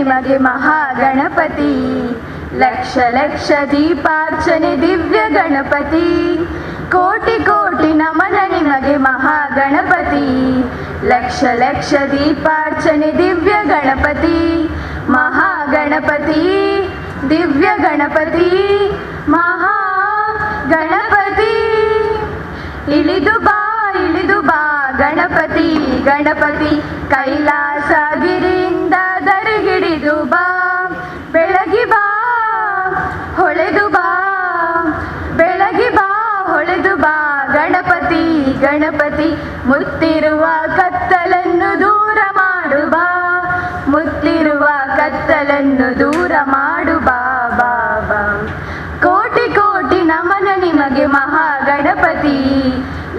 ನಿಮಗೆ ಮಹಾಗಣಪತಿ. ಲಕ್ಷ ಲಕ್ಷ ದೀಪಾರ್ಚನೆ ದಿವ್ಯ ಗಣಪತಿ. ಕೋಟಿ ಕೋಟಿ ನಮನ ನಿಮಗೆ ಮಹಾಗಣಪತಿ. ಲಕ್ಷ ಲಕ್ಷ ದೀಪಾರ್ಚನೆ ದಿವ್ಯ ಗಣಪತಿ. ಮಹಾಗಣಪತಿ ದಿವ್ಯ ಗಣಪತಿ ಮಹಾಗಣಪತಿ. ಇಳಿದು ಬಾ ಇಳಿದು ಬಾ ಗಣಪತಿ ಗಣಪತಿ. ಕೈಲಾಸಗಿರಿಯಿಂದ ದರಿಗಿಡಿದು ಬಾ. ಬೆಳಗಿ ಬಾ ಹೊಳೆದು ಬಾ, ಬೆಳಗಿ ಬಾ ಹೊಳೆದು ಬಾ ಗಣಪತಿ ಗಣಪತಿ. ಮುತ್ತಿರುವ ಕತ್ತಲನ್ನು ದೂರ ಮಾಡು ಬಾ, ಮುತ್ತಿರುವ ಕತ್ತಲನ್ನು ದೂರ ಮಾಡು ಬಾ ಬಾ ಬಾ. ಕೋಟಿ ಕೋಟಿ ನಮನ ನಿಮಗೆ ಮಹಾಗಣಪತಿ.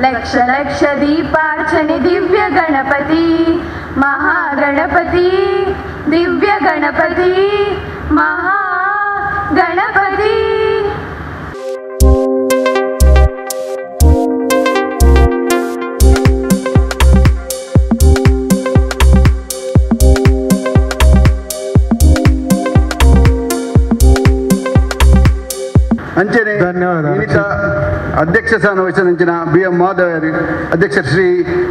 ಲಕ್ಷ ಲಕ್ಷ ದೀಪಾರ್ಚನೆ ದಿವ್ಯ ಗಣಪತಿ. ಮಹಾಗಣಪತಿ ದಿವ್ಯ ಗಣಪತಿ ಮಹಾಗಣಪತಿ. ಅಂಚನೆ ಧನ್ಯವಾದ. ವಿನಿತ ಅಧ್ಯಕ್ಷ ಸ್ಥಾನ ವಹಿಸಿದಂಚಿನ ಬಿ ಎಂ ಮಾಧವ ಅಧ್ಯಕ್ಷ ಶ್ರೀ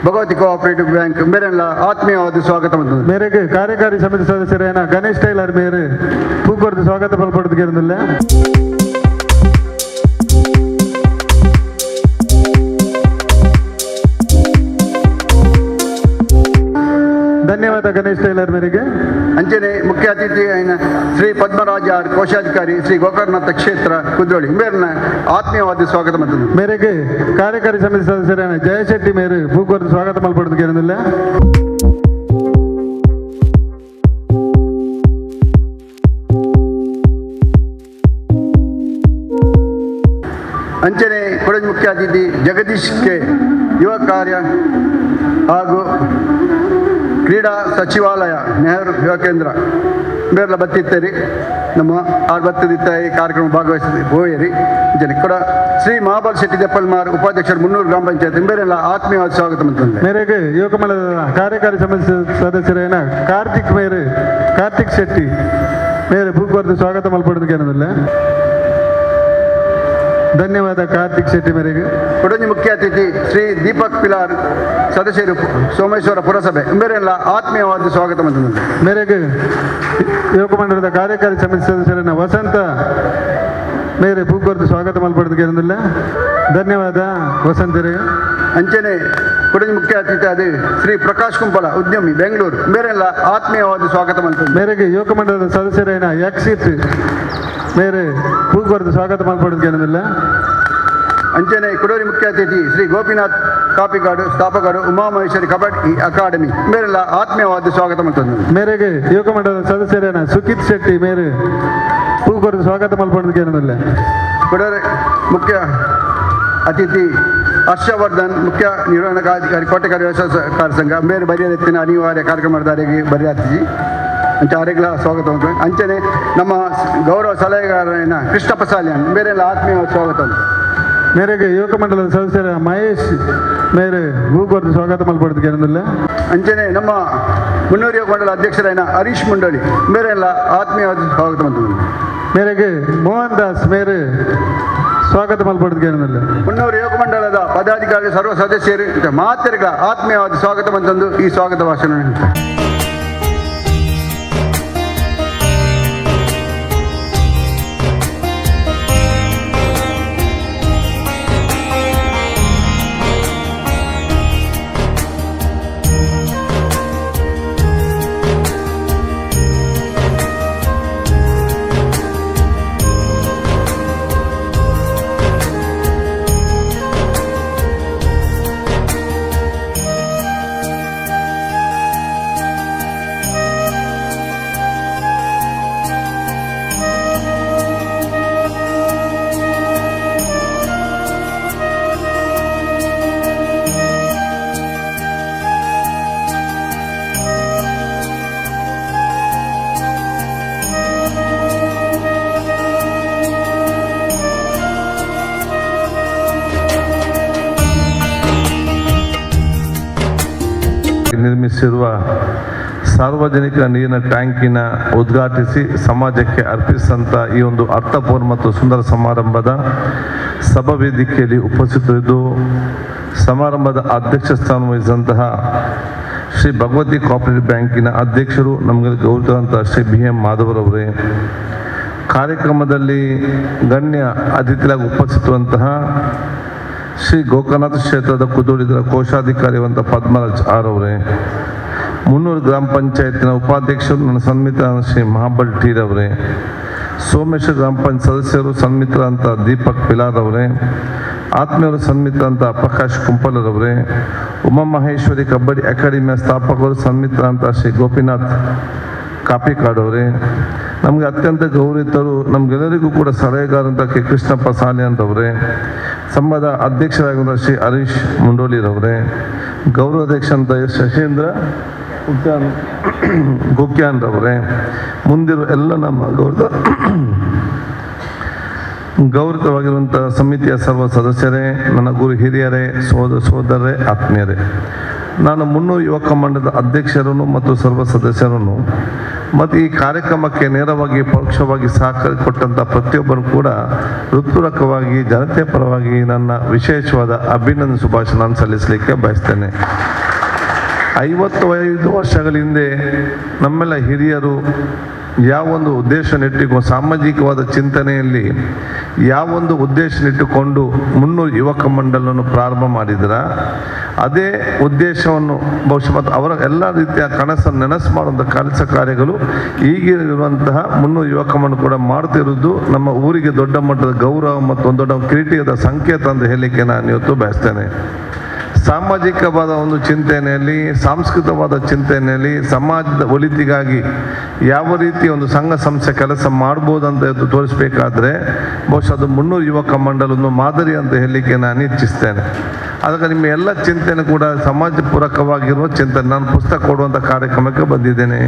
ಭಗವತಿ ಕೋಆಪರೇಟಿವ್ ಬ್ಯಾಂಕ್ ಮೇರೆಲ್ಲ ಆತ್ಮೀಯವಾದ ಸ್ವಾಗತ. ಮೇರೆಗೆ ಕಾರ್ಯಕಾರಿ ಸಮಿತಿ ಸದಸ್ಯರೇನ ಗಣೇಶ್ ಟೈಲರ್ ಮೇರೆ ಪೂಕೊರ್ದು ಸ್ವಾಗತ ಪಲ್ಪಡ್ದು. ಧನ್ಯವಾದ ಗಣೇಶ್ ಟೈಲರ್ ಮೇರೆಗೆ. ಅಂಚನೆ ಮುಖ್ಯ ಅತಿಥಿ అయిన ಶ್ರೀ ಪದ್ಮರಾಜ ಆರ್ ಕೋಶಾಧಿಕಾರಿ ಶ್ರೀ ಗೋಕರ್ಣನಾಥ ಕ್ಷೇತ್ರ ಕುದ್ರೋಳಿ ಮೇರೆನ ಆತ್ಮೀಯವಾದ ಸ್ವಾಗತ. ಮೇರೆಗೆ ಕಾರ್ಯಕಾರಿ ಸಮಿತಿ ಸದಸ್ಯರೇನ ಜಯಶೆಟ್ಟಿ ಮೇರೆ ಪೂಕೊರ್ದು ಸ್ವಾಗತ ಮಲ್ಪಡ್ದು. ಅಂಚನೆ ಕೊಡಗು ಮುಖ್ಯ ಅತಿಥಿ ಜಗದೀಶ್ ಕೆ ಯುವ ಕಾರ್ಯ ಹಾಗೂ ಕ್ರೀಡಾ ಸಚಿವಾಲಯ ನೆಹರು ಯುವ ಕೇಂದ್ರ ಬೇರ್ಲ ಬತ್ತಿತ್ತರಿ ನಮ್ಮ ಆರು ಬತ್ತದಿತ್ತ ಈ ಕಾರ್ಯಕ್ರಮ ಭಾಗವಹಿಸಿ ಹೋಯರಿ. ಅಂಚನೆ ಕೂಡ ಶ್ರೀ ಮಹಾಬಲ್ ಶೆಟ್ಟಿ ದೆಪ್ಪಲ್ಮಾರ್ ಉಪಾಧ್ಯಕ್ಷರು ಮುನ್ನೂರು ಗ್ರಾಮ ಪಂಚಾಯತ್ ಬೇರೆಲ್ಲ ಆತ್ಮೀಯವಾದ ಸ್ವಾಗತ. ಮೇರೆಗೆ ಯುವಕ ಮಂಡಲದ ಕಾರ್ಯಕಾರಿ ಸಮಿತಿ ಸದಸ್ಯರೇನ ಕಾರ್ತಿಕ್ ಮೇರೆ ಕಾರ್ತಿಕ್ ಶೆಟ್ಟಿ ಮೇರೆ ಪೂಕೊರ್ದು ಸ್ವಾಗತ ಮಲ್ಪಡ್ದು. ಧನ್ಯವಾದ ಕಾರ್ತಿಕ್ ಶೆಟ್ಟಿ ಮೇರೆಗೆ. ಕೊಡಂಜಿ ಮುಖ್ಯ ಅತಿಥಿ ಶ್ರೀ ದೀಪಕ್ ಪಿಲಾರ್ ಸದಸ್ಯರು ಸೋಮೇಶ್ವರ ಪುರಸಭೆ ಬೇರೆಲ್ಲ ಆತ್ಮೀಯವಾದ ಸ್ವಾಗತ. ಮೇರೆಗೆ ಯುವಕ ಮಂಡಲದ ಕಾರ್ಯಕಾರಿ ಸಮಿತಿ ಸದಸ್ಯರನ್ನ ವಸಂತ ಮೇರೆ ಪೂಕೊರ್ದು ಸ್ವಾಗತ ಮಲ್ಪಡ್ದು. ಧನ್ಯವಾದ ವಸಂತರಿಗೆ. ಅಂಚನೆ ಕೊಡಂಜಿ ಮುಖ್ಯ ಅತಿಥಿ ಅದು ಶ್ರೀ ಪ್ರಕಾಶ್ ಕುಂಪಲ ಉದ್ಯಮಿ ಬೆಂಗಳೂರು ಬೇರೆಲ್ಲ ಆತ್ಮೀಯವಾದ ಸ್ವಾಗತ. ಮೇರೆಗೆ ಯುವಕ ಮಂಡಲದ ಸದಸ್ಯರೇನ ಯಕ್ಷಿತ್ ಮೇರೆ ಪೂಕೊರ್ದು ಸ್ವಾಗತ ಮಲ್ಪಡ್ದು. ಅಂಚನೆ ಕೊಡೋರಿ ಮುಖ್ಯ ಅತಿಥಿ ಶ್ರೀ ಗೋಪಿನಾಥ್ ಕಾಪಿಕಾಡು ಸ್ಥಾಪಕರು ಉಮಾಮಹೇಶ್ವರಿ ಕಬಡ್ಡಿ ಅಕಾಡೆಮಿ ಮೇರೆಲ್ಲ ಆತ್ಮೀಯವಾದ ಸ್ವಾಗತ. ಮೇರೆಗೆ ಯುವಕ ಮಂಡಲದ ಸದಸ್ಯರೇನ ಸುಖಿತ್ ಶೆಟ್ಟಿ ಮೇರೆ ಪೂಕೊರ್ದು ಸ್ವಾಗತ ಮಲ್ಪಡ್ದು. ಕೊಡೋರಿ ಮುಖ್ಯ ಅತಿಥಿ ಹರ್ಷವರ್ಧನ್ ಮುಖ್ಯ ನಿರ್ವಹಣಾಧಿಕಾರಿ ಕೋಟೆಕಾರಿ ವ್ಯವಸಾಯ ಸಂಘ ಮೇರೆ ಬರಿಯರೆತ್ತಿನ ಅನಿವಾರ್ಯ ಕಾರ್ಯಕ್ರಮದಾರಿಗೆ ಬರಿಯಾತಿಜಿ ಅಂಚೆ ಆರೆಗ್ಲ ಸ್ವಾಗತ. ಅಂಚನೆ ನಮ್ಮ ಗೌರವ ಸಲಹೆಗಾರನ ಕೃಷ್ಣಪ್ಪ ಸಾಲ್ಯಾನ್ ಬೇರೆಲ್ಲ ಆತ್ಮೀಯ ಸ್ವಾಗತ. ಮೇರೆಗೆ ಯುವಕ ಮಂಡಲದ ಸದಸ್ಯರ ಮಹೇಶ್ ಮೇರೆ ಹೂಕೊರ್ದು ಸ್ವಾಗತ ಮಲ್ಪಡ್ದು. ಅಂಚನೆ ನಮ್ಮ ಮುನ್ನೂರು ಯುವಕ ಮಂಡಲ ಅಧ್ಯಕ್ಷರಾದ ಹರೀಶ್ ಮುಂಡಳಿ ಮೇರೆಲ್ಲ ಆತ್ಮೀಯವಾದ ಸ್ವಾಗತ. ಮೇರೆಗೆ ಮೋಹನ್ ದಾಸ್ ಮೇರೆ ಸ್ವಾಗತ ಮಲ್ಪಡ್ದು. ಮುನ್ನೂರು ಯುವಕ ಮಂಡಲದ ಪದಾಧಿಕಾರಿ ಸರ್ವ ಸದಸ್ಯರು ಮಾತೆರ್ಗಳ ಆತ್ಮೀಯವಾದ ಸ್ವಾಗತ ಅಂತಂದು ಈ ಸ್ವಾಗತ ಭಾಷಣ. ನಿರ್ಮಿಸಿರುವ ಸಾರ್ವಜನಿಕ ನೀರಿನ ಟ್ಯಾಂಕಿನ ಉದ್ಘಾಟಿಸಿ ಸಮಾಜಕ್ಕೆ ಅರ್ಪಿಸಿದಂಥ ಈ ಒಂದು ಅರ್ಥಪೂರ್ಣ ಮತ್ತು ಸುಂದರ ಸಮಾರಂಭದ ಸಭಾವೇದಿಕೆಯಲ್ಲಿ ಉಪಸ್ಥಿತರಿದ್ದು ಸಮಾರಂಭದ ಅಧ್ಯಕ್ಷ ಸ್ಥಾನ ವಹಿಸಿದಂತಹ ಶ್ರೀ ಭಗವತಿ ಕೋಆಪರೇಟಿವ್ ಬ್ಯಾಂಕಿನ ಅಧ್ಯಕ್ಷರು ನಮಗೆ ಗೌರವಂತ ಶ್ರೀ ಬಿ ಎಂ ಮಾಧವರವರೇ, ಕಾರ್ಯಕ್ರಮದಲ್ಲಿ ಗಣ್ಯ ಅತಿಥಿಯಾಗಿ ಉಪಸ್ಥಿತರುವಂತಹ ಶ್ರೀ ಗೋಕರ್ಣನಾಥ ಕ್ಷೇತ್ರದ ಕುದೋಳಿದರ ಕೋಶಾಧಿಕಾರಿಯಾದಂಥ ಪದ್ಮರಾಜ್ ಆರ್ ಅವರೇ, ಮುನ್ನೂರು ಗ್ರಾಮ ಪಂಚಾಯತ್ನ ಉಪಾಧ್ಯಕ್ಷರು ನನ್ನ ಸನ್ಮಿತ್ರ ಶ್ರೀ ಮಹಾಬಲ್ ಟೀರವರೇ, ಸೋಮೇಶ್ವರ ಗ್ರಾಮ ಪಂಚಾಯತ್ ಸದಸ್ಯರು ಸನ್ಮಿತ್ರ ಅಂತ ದೀಪಕ್ ಪಿಲಾರ್ ಅವರೇ, ಆತ್ಮೀಯರು ಸನ್ಮಿತ್ರ ಅಂತ ಪ್ರಕಾಶ್ ಕುಂಪಲರವರೇ, ಉಮಾಮಹೇಶ್ವರಿ ಕಬಡ್ಡಿ ಅಕಾಡೆಮಿಯ ಸ್ಥಾಪಕರು ಸನ್ಮಿತ್ರ ಅಂತ ಶ್ರೀ ಗೋಪಿನಾಥ್ ಕಾಪಿಕಾಡವರೇ, ನಮಗೆ ಅತ್ಯಂತ ಗೌರವಿತರು ನಮಗೆಲ್ಲರಿಗೂ ಕೂಡ ಸಲಹೆಗಾರಂತ ಕೆ ಕೃಷ್ಣಪ್ಪ ಸಾಲೆ ಅಂತವರೇ, ಸಂಘದ ಅಧ್ಯಕ್ಷರಾಗಿರುವ ಶ್ರೀ ಹರೀಶ್ ಮುಂಡೋಲಿರವರೇ, ಗೌರವಾಧ್ಯಕ್ಷ ಅಂತ ಶಶೀಂದ್ರ ಗುಕ್ಯಾನ್ರವರೇ, ಮುಂದಿರುವ ಎಲ್ಲ ನಮ್ಮ ಗೌರವವಾಗಿರುವಂಥ ಸಮಿತಿಯ ಸರ್ವ ಸದಸ್ಯರೇ, ನನ್ನ ಗುರು ಹಿರಿಯರೇ, ಸೋದರರೇ, ಆತ್ಮೀಯರೇ, ನಾನು ಮುನ್ನೂರು ಯುವಕ ಮಂಡಲದ ಅಧ್ಯಕ್ಷರನ್ನು ಮತ್ತು ಸರ್ವ ಸದಸ್ಯರನ್ನು ಮತ್ತು ಈ ಕಾರ್ಯಕ್ರಮಕ್ಕೆ ನೇರವಾಗಿ ಪರೋಕ್ಷವಾಗಿ ಸಹಕಾರ ಕೊಟ್ಟಂಥ ಪ್ರತಿಯೊಬ್ಬರು ಕೂಡ ಹೃತ್ಪೂರ್ವಕವಾಗಿ ಜನತೆಯ ಪರವಾಗಿ ನನ್ನ ವಿಶೇಷವಾದ ಅಭಿನಂದನೆ ಶುಭಾಶಯ ನಾನು ಸಲ್ಲಿಸಲಿಕ್ಕೆ ಬಯಸ್ತೇನೆ. 55 ವರ್ಷಗಳ ಹಿಂದೆ ನಮ್ಮೆಲ್ಲ ಹಿರಿಯರು ಯಾವೊಂದು ಉದ್ದೇಶನಿಟ್ಟುಕೊಂಡು ಸಾಮಾಜಿಕವಾದ ಚಿಂತನೆಯಲ್ಲಿ ಯಾವೊಂದು ಉದ್ದೇಶನಿಟ್ಟುಕೊಂಡು ಮುನ್ನೂರು ಯುವಕ ಮಂಡಲವನ್ನು ಪ್ರಾರಂಭ ಮಾಡಿದ್ರ ಅದೇ ಉದ್ದೇಶವನ್ನು ಬಹುಶಃ ಮತ್ತು ಅವರ ಎಲ್ಲ ರೀತಿಯ ಕನಸನ್ನು ನನಸು ಮಾಡುವಂಥ ಕೆಲಸ ಕಾರ್ಯಗಳು ಈಗಿರುವಂತಹ ಮುನ್ನೂರು ಯುವಕ ಮಂಡಲ ಕೂಡ ಮಾಡ್ತಿರುವುದು ನಮ್ಮ ಊರಿಗೆ ದೊಡ್ಡ ಮಟ್ಟದ ಗೌರವ ಮತ್ತು ಒಂದು ದೊಡ್ಡ ಕಿರೀಟದ ಸಂಕೇತ ಅಂತ ಹೇಳಲಿಕ್ಕೆ ನಾನು ಇವತ್ತು ಬಯಸ್ತೇನೆ. ಸಾಮಾಜಿಕವಾದ ಒಂದು ಚಿಂತನೆಯಲ್ಲಿ, ಸಾಂಸ್ಕೃತಿಕವಾದ ಚಿಂತನೆಯಲ್ಲಿ ಸಮಾಜದ ಒಳಿತಿಗಾಗಿ ಯಾವ ರೀತಿ ಒಂದು ಸಂಘ ಸಂಸ್ಥೆ ಕೆಲಸ ಮಾಡ್ಬೋದು ಅಂತ ತೋರಿಸಬೇಕಾದ್ರೆ ಬಹುಶಃ ಅದು ಮುನ್ನೂರು ಯುವಕ ಮಂಡಲ ಒಂದು ಮಾದರಿ ಅಂತ ಹೇಳಲಿಕ್ಕೆ ನಾನು ಇಚ್ಛಿಸ್ತೇನೆ. ಅದಕ್ಕೆ ನಿಮ್ಮ ಎಲ್ಲ ಚಿಂತನೆ ಕೂಡ ಸಮಾಜ ಪೂರಕವಾಗಿರುವ ಚಿಂತನೆ. ನಾನು ಪುಸ್ತಕ ಕೊಡುವಂಥ ಕಾರ್ಯಕ್ರಮಕ್ಕೆ ಬಂದಿದ್ದೇನೆ,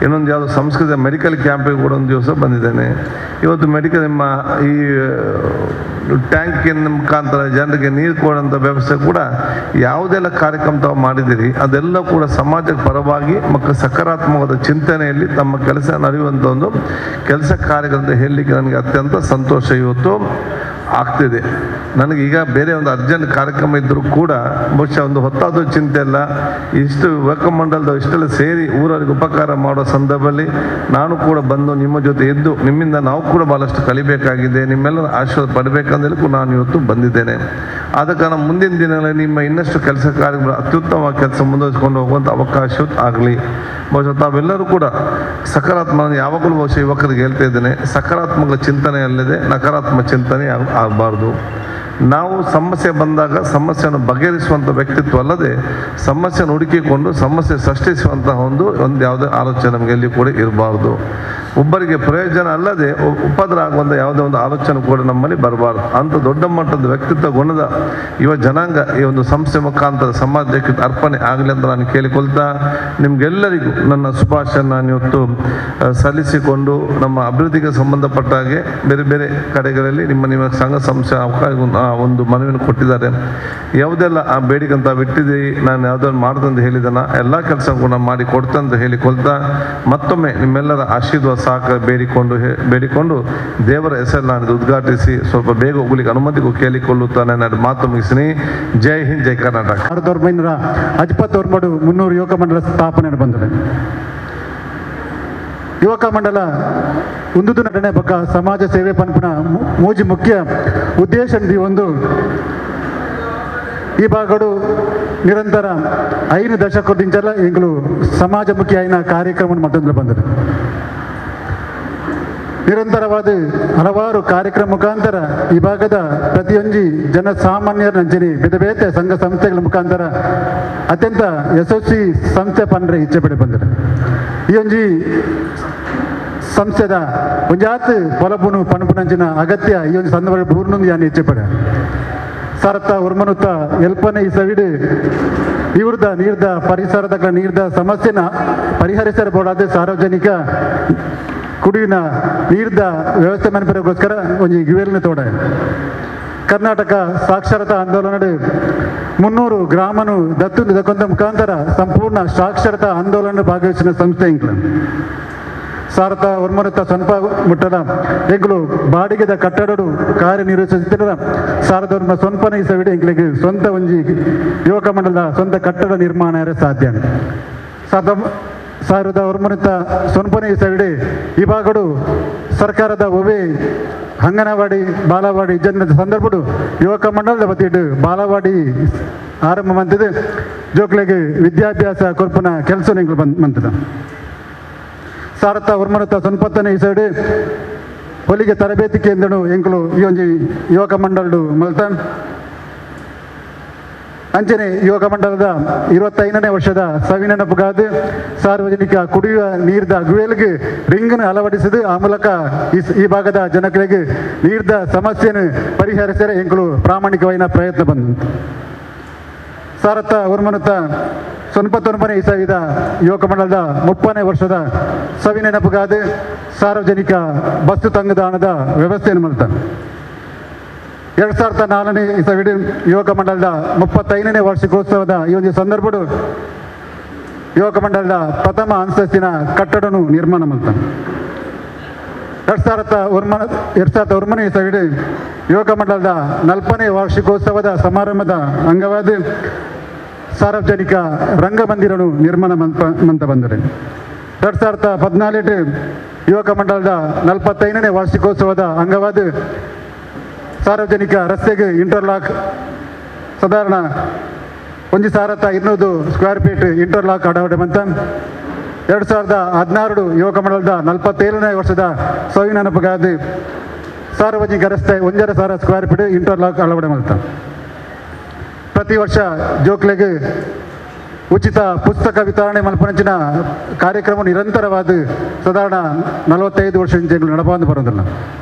ಇನ್ನೊಂದು ಯಾವುದೋ ಸಂಸ್ಕೃತ ಮೆಡಿಕಲ್ ಕ್ಯಾಂಪಿಗೆ ಕೂಡ ಒಂದು ದಿವಸ ಬಂದಿದ್ದೇನೆ. ಇವತ್ತು ಮೆಡಿಕಲ್ ನಿಮ್ಮ ಈ ಟ್ಯಾಂಕಿನ ಮುಖಾಂತರ ಜನರಿಗೆ ನೀರು ಕೊಡುವಂಥ ವ್ಯವಸ್ಥೆ ಕೂಡ ಯಾವುದೆಲ್ಲ ಕಾರ್ಯಕ್ರಮ ತಾವು ಮಾಡಿದ್ದೀರಿ ಅದೆಲ್ಲ ಕೂಡ ಸಮಾಜಕ್ಕೆ ಪರವಾಗಿ ಮತ್ತು ಸಕಾರಾತ್ಮಕವಾದ ಚಿಂತನೆಯಲ್ಲಿ ತಮ್ಮ ಕೆಲಸ ನಡೆಯುವಂಥ ಒಂದು ಕೆಲಸ ಕಾರ್ಯಗಳಂತ ಹೇಳಲಿಕ್ಕೆ ನನಗೆ ಅತ್ಯಂತ ಸಂತೋಷ ಇವತ್ತು ಆಗ್ತಿದೆ. ನನಗೀಗ ಬೇರೆ ಒಂದು ಅರ್ಜೆಂಟ್ ಕಾರ್ಯಕ್ರಮ ಇದ್ದರೂ ಕೂಡ ಬಹುಶಃ ಒಂದು ಹೊತ್ತಾದ ಚಿಂತೆ ಅಲ್ಲ, ಇಷ್ಟು ಯುವಕ ಮಂಡಲದ ಇಷ್ಟೆಲ್ಲ ಸೇರಿ ಊರವರಿಗೆ ಉಪಕಾರ ಮಾಡೋ ಸಂದರ್ಭದಲ್ಲಿ ನಾನು ಕೂಡ ಬಂದು ನಿಮ್ಮ ಜೊತೆ ಇದ್ದು ನಿಮ್ಮಿಂದ ನಾವು ಕೂಡ ಭಾಳಷ್ಟು ಕಲಿಬೇಕಾಗಿದೆ, ನಿಮ್ಮೆಲ್ಲರ ಆಶೀರ್ವಾದ ಪಡಬೇಕಂದೇಳಿ ಕೂಡ ನಾನು ಇವತ್ತು ಬಂದಿದ್ದೇನೆ. ಆದ ಕಾರಣ ಮುಂದಿನ ದಿನಗಳಲ್ಲಿ ನಿಮ್ಮ ಇನ್ನಷ್ಟು ಕೆಲಸ ಕಾರ್ಯಗಳು ಅತ್ಯುತ್ತಮ ಕೆಲಸ ಮುಂದುವರಿಸಿಕೊಂಡು ಹೋಗುವಂಥ ಅವಕಾಶ ಆಗಲಿ. ಬಹುಶಃ ತಾವೆಲ್ಲರೂ ಕೂಡ ಸಕಾರಾತ್ಮಕ, ಯಾವಾಗಲೂ ಬಹುಶಃ ಯುವಕರಿಗೆ ಹೇಳ್ತಾ ಇದ್ದೇನೆ, ಸಕಾರಾತ್ಮಕ ಚಿಂತನೆ ಅಲ್ಲದೆ ನಕಾರಾತ್ಮಕ ಚಿಂತನೆ ಆಗಬಾರ್ದು. ನಾವು ಸಮಸ್ಯೆ ಬಂದಾಗ ಸಮಸ್ಯೆಯನ್ನು ಬಗೆಹರಿಸುವಂಥ ವ್ಯಕ್ತಿತ್ವ ಅಲ್ಲದೆ ಸಮಸ್ಯೆಯನ್ನು ಹುಡುಕಿಕೊಂಡು ಸಮಸ್ಯೆ ಸೃಷ್ಟಿಸುವಂತಹ ಒಂದು ಒಂದು ಯಾವುದೇ ಆಲೋಚನೆ ನಮಗೆ ಎಲ್ಲಿ ಕೂಡ ಇರಬಾರ್ದು. ಒಬ್ಬರಿಗೆ ಪ್ರಯೋಜನ ಅಲ್ಲದೆ ಉಪದ್ರ ಆಗುವಂಥ ಯಾವುದೇ ಒಂದು ಆಲೋಚನೆ ಕೂಡ ನಮ್ಮಲ್ಲಿ ಬರಬಾರ್ದು. ಅಂಥ ದೊಡ್ಡ ಮಟ್ಟದ ವ್ಯಕ್ತಿತ್ವ ಗುಣದ ಯುವ ಜನಾಂಗ ಈ ಒಂದು ಸಂಸ್ಥೆ ಮುಖಾಂತರ ಸಮಾಜಕ್ಕೆ ಅರ್ಪಣೆ ಆಗಲಿ ಅಂತ ನಾನು ಕೇಳಿಕೊಳ್ತಾ ನಿಮಗೆಲ್ಲರಿಗೂ ನನ್ನ ಶುಭಾಶಯ ನಾನು ಇವತ್ತು ಸಲ್ಲಿಸಿಕೊಂಡು ನಮ್ಮ ಅಭಿವೃದ್ಧಿಗೆ ಸಂಬಂಧಪಟ್ಟ ಹಾಗೆ ಬೇರೆ ಬೇರೆ ಕಡೆಗಳಲ್ಲಿ ನಿಮ್ಮ ನಿಮ್ಮ ಸಂಘ ಸಂಸ್ಥೆ ಅವಕಾಶ ಒಂದು ಮನವಿಯನ್ನು ಕೊಟ್ಟಿದ್ದಾರೆ. ಯಾವುದೆಲ್ಲ ಆ ಬೇಡಿಕೆ ಅಂತ ಬಿಟ್ಟಿದ್ದೀರಿ, ನಾನು ಯಾವುದನ್ನು ಮಾಡ್ದಂತ ಹೇಳಿದಾನ ಎಲ್ಲ ಕೆಲಸ ಕೂಡ ಮಾಡಿ ಕೊಡ್ತಂತ ಹೇಳಿಕೊಳ್ತಾ ಮತ್ತೊಮ್ಮೆ ನಿಮ್ಮೆಲ್ಲರ ಆಶೀರ್ವಾದ ಸಹಕಾರ ಬೇಡಿಕೊಂಡು ದೇವರ ಹೆಸರು ನಾನು ಉದ್ಘಾಟಿಸಿ ಸ್ವಲ್ಪ ಬೇಗ ಹೋಗ್ಲಿಕ್ಕೆ ಅನುಮತಿಗೂ ಕೇಳಿಕೊಳ್ಳುತ್ತಾನೆ. ನಾನು ಮಾತು ಮುಗಿಸಿನಿ. ಜೈ ಹಿಂದ್, ಜೈ ಕರ್ನಾಟಕ. 1953 ಮುನ್ನೂರು ಯುವಕ ಮಂಡಲ ಸ್ಥಾಪನೆ ಬಂದಿದೆ. ಯುವಕ ಮಂಡಲ ಒಂದು ನಟನೆ ಬಕ್ಕ ಸಮಾಜ ಸೇವೆ ಪನ್ಪುನ ಮೂಜಿ ಮುಖ್ಯ ಉದ್ದೇಶ ಒಂದು ಈ ಭಾಗಡು ನಿರಂತರ 5 ದಶಕದಿಂಚಲ ಎಂಗಳು ಸಮಾಜಮುಖಿ ಆಯ್ನ ಕಾರ್ಯಕ್ರಮ ಮತ್ತೊಂದು ಬಂದಿದೆ. ನಿರಂತರವಾದ ಹಲವಾರು ಕಾರ್ಯಕ್ರಮ ಮುಖಾಂತರ ಈ ಭಾಗದ ಪ್ರತಿಯೊಂದು ಜನಸಾಮಾನ್ಯರ ನಂಜನಿ ಬೇರೆ ಬೇರೆ ಸಂಘ ಸಂಸ್ಥೆಗಳ ಮುಖಾಂತರ ಅತ್ಯಂತ ಯಶಸ್ವಿ ಸಂಸ್ಥೆ ಪನ್ರೆ ಇಚ್ಛೆ ಪಡೆ ಬಂದಿದೆ. ಈ ಒಂಜಿ ಸಂಸ್ಥೆದ ಒಂಜಾತ್ ಬಲಬುನು ಪಣಪುನಂಚಿನ ಅಗತ್ಯ ಈ ಒಂದು ಸಂದರ್ಭ ಪೂರ್ಣೊಂದು ಯಾನ್ ಇಚ್ಛೆ ಪಡೆ ಸರತ ಉರ್ಮನುತ್ತ ಎಲ್ಪನೆ ಈ ಸವಿಡು ಇವ್ರದ ನೀರ್ದ ಪರಿಸರದ ನೀರ್ದ ಸಮಸ್ಯೆನ ಪರಿಹರಿಸಬಹುದಾದ ಸಾರ್ವಜನಿಕ ಕುಡಿಯುವ ನೀರ್ದ ವ್ಯವಸ್ಥೆ ಮನ್ಪೆಗೋಸ್ಕರ ಒಂಜಿ ಗಿವೆಲ್ನ ತೋಡ Karnataka ಸಾಕ್ಷರತಾ ಆಂದೋಲನ 300 ಗ್ರಾಮನು ದತ್ತು ದಕ್ಕೊಂದ ಮುಖಾಂತರ ಸಂಪೂರ್ಣ ಸಾಕ್ಷರತಾ ಆಂದೋಲನ ಭಾಗವಹಿಸಿದ ಸಂಸ್ಥೆ ಎಂಕ್ಲು. ಸಾರತ ಒರ್ಮನತ್ತ ಸ್ವಲ್ಪ ಮುಟ್ಟದ ಎಂಕ್ಲು ಬಾಡಿಗೆದ ಕಟ್ಟಡಡು ಕಾರ್ಯನಿರ್ವಹಿಸುತ್ತಿರುವ ಸಾರದ ಒರ್ಮ ಸ್ವಂಪನ ಇಸವಿಡಿ ಎಂಕ್ಲಿಗೆ ಸ್ವಂತ ಒಂಜಿ ಯುವಕ ಮಂಡಲದ ಸ್ವಂತ ಕಟ್ಟಡ ನಿರ್ಮಾಣ ಸಾಧ್ಯ. ಸಾವಿರದ ಒರ್ಮನತ್ತ ಸ್ವಂಪನ ಇಸವಿಡಿ ಈ ಭಾಗಡು ಸರ್ಕಾರದ ಒವೇ ಅಂಗನವಾಡಿ ಬಾಲವಾಡಿ ಜನ್ಮದ ಸಂದರ್ಭಡು ಯುವಕ ಮಂಡಲದ ಬತ್ತಿಡು ಬಾಲವಾಡಿ ಆರಂಭ ಮಂತಿದೆ. ಜೋಕ್ಲೆಗೆ ವಿದ್ಯಾಭ್ಯಾಸ ಕೊರ್ಪುನ ಕೆಲಸ ಎಂಕ್ಲು ಬಂದ್ ಮಂತದ. ಸಾರತ ಒರ್ಮನತ್ತ ಸೊನ್ಪತ್ತನೇ ಇಸವಿಡು ಹೊಲಿಗೆ ತರಬೇತಿ ಕೇಂದ್ರನು ಎಂಕ್ಲು ಈ ಒಂಜಿ ಯುವಕ ಮಂಡಲಡು ಮಲ್ತ. ಅಂಚನೆ ಯುವಕ ಮಂಡಲದ 25ನೇ ವರ್ಷದ ಸವಿನೆನಪುಗಾದ ಸಾರ್ವಜನಿಕ ಕುಡಿಯುವ ನೀರ್ದ ಗುವೆಲ್ಗೆ ರಿಂಗನ್ನು ಅಳವಡಿಸಿದು ಆ ಮೂಲಕ ಈ ಭಾಗದ ಜನಗಳಿಗೆ ನೀರ್ದ ಸಮಸ್ಯೆಯನ್ನು ಪರಿಹರಿಸಲು ಎಂಕ್ಲು ಪ್ರಾಮಾಣಿಕವಾದ ಪ್ರಯತ್ನ ಬಂದಂತು. ಸಾರತ್ತ ಒರ್ಮನತ್ತ 99ನೇ ಇಸವಿದ ಯುವಕ ಮಂಡಲದ 30ನೇ ವರ್ಷದ ಸವಿನೆನಪುಗಾದ ಸಾರ್ವಜನಿಕ ಬಸ್ಸು ತಂಗುದಾಣದ ವ್ಯವಸ್ಥೆಯನ್ನು ಮಾಡ್ತಾರೆ. 2004ನೇ ಇಸವಿಡು ಯುವಕ ಮಂಡಲದ 35ನೇ ವಾರ್ಷಿಕೋತ್ಸವದ ಈ ಒಂದು ಸಂದರ್ಭಡು ಯುವಕ ಮಂಡಲದ ಪ್ರಥಮ ಅಂತಸ್ತಿನ ಕಟ್ಟಡನು ನಿರ್ಮಾಣ ಮಾಡ್ತಾನೆ. 2001ನೇ ಇಸವಿಡು ಯುವಕ ಮಂಡಲದ 40ನೇ ವಾರ್ಷಿಕೋತ್ಸವದ ಸಮಾರಂಭದ ಅಂಗವಾಗಿ ಸಾರ್ವಜನಿಕ ರಂಗಮಂದಿರನು ನಿರ್ಮಾಣ ಮಂತ ಬಂದರೆ. 2014 ಯುವಕ ಮಂಡಲದ 45ನೇ ವಾರ್ಷಿಕೋತ್ಸವದ ಅಂಗವಾದ ಸಾರ್ವಜನಿಕ ರಸ್ತೆಗೆ ಇಂಟರ್ಲಾಕ್ ಸಾಧಾರಣ 1200 square feet interlock ಅಳವಡೆ ಮಂತ. 2016 ಯುವಕ ಮಂಡಲದ 47ನೇ ವರ್ಷದ ಸವಿನೆನಪುಗಾದಿ ಸಾರ್ವಜನಿಕ ರಸ್ತೆ 1,500 square feet interlock ಅಳವಡೆ ಮಂತ. ಪ್ರತಿ ವರ್ಷ ಜೋಕ್ಲೆಗೆ ಉಚಿತ ಪುಸ್ತಕ ವಿತರಣೆ ಮಲ್ಪನಂಚಿನ ಕಾರ್ಯಕ್ರಮ ನಿರಂತರವಾದ ಸಾಧಾರಣ 45 ವರ್ಷ ನಡಪಂದು ಬರೋದಿಲ್ಲ.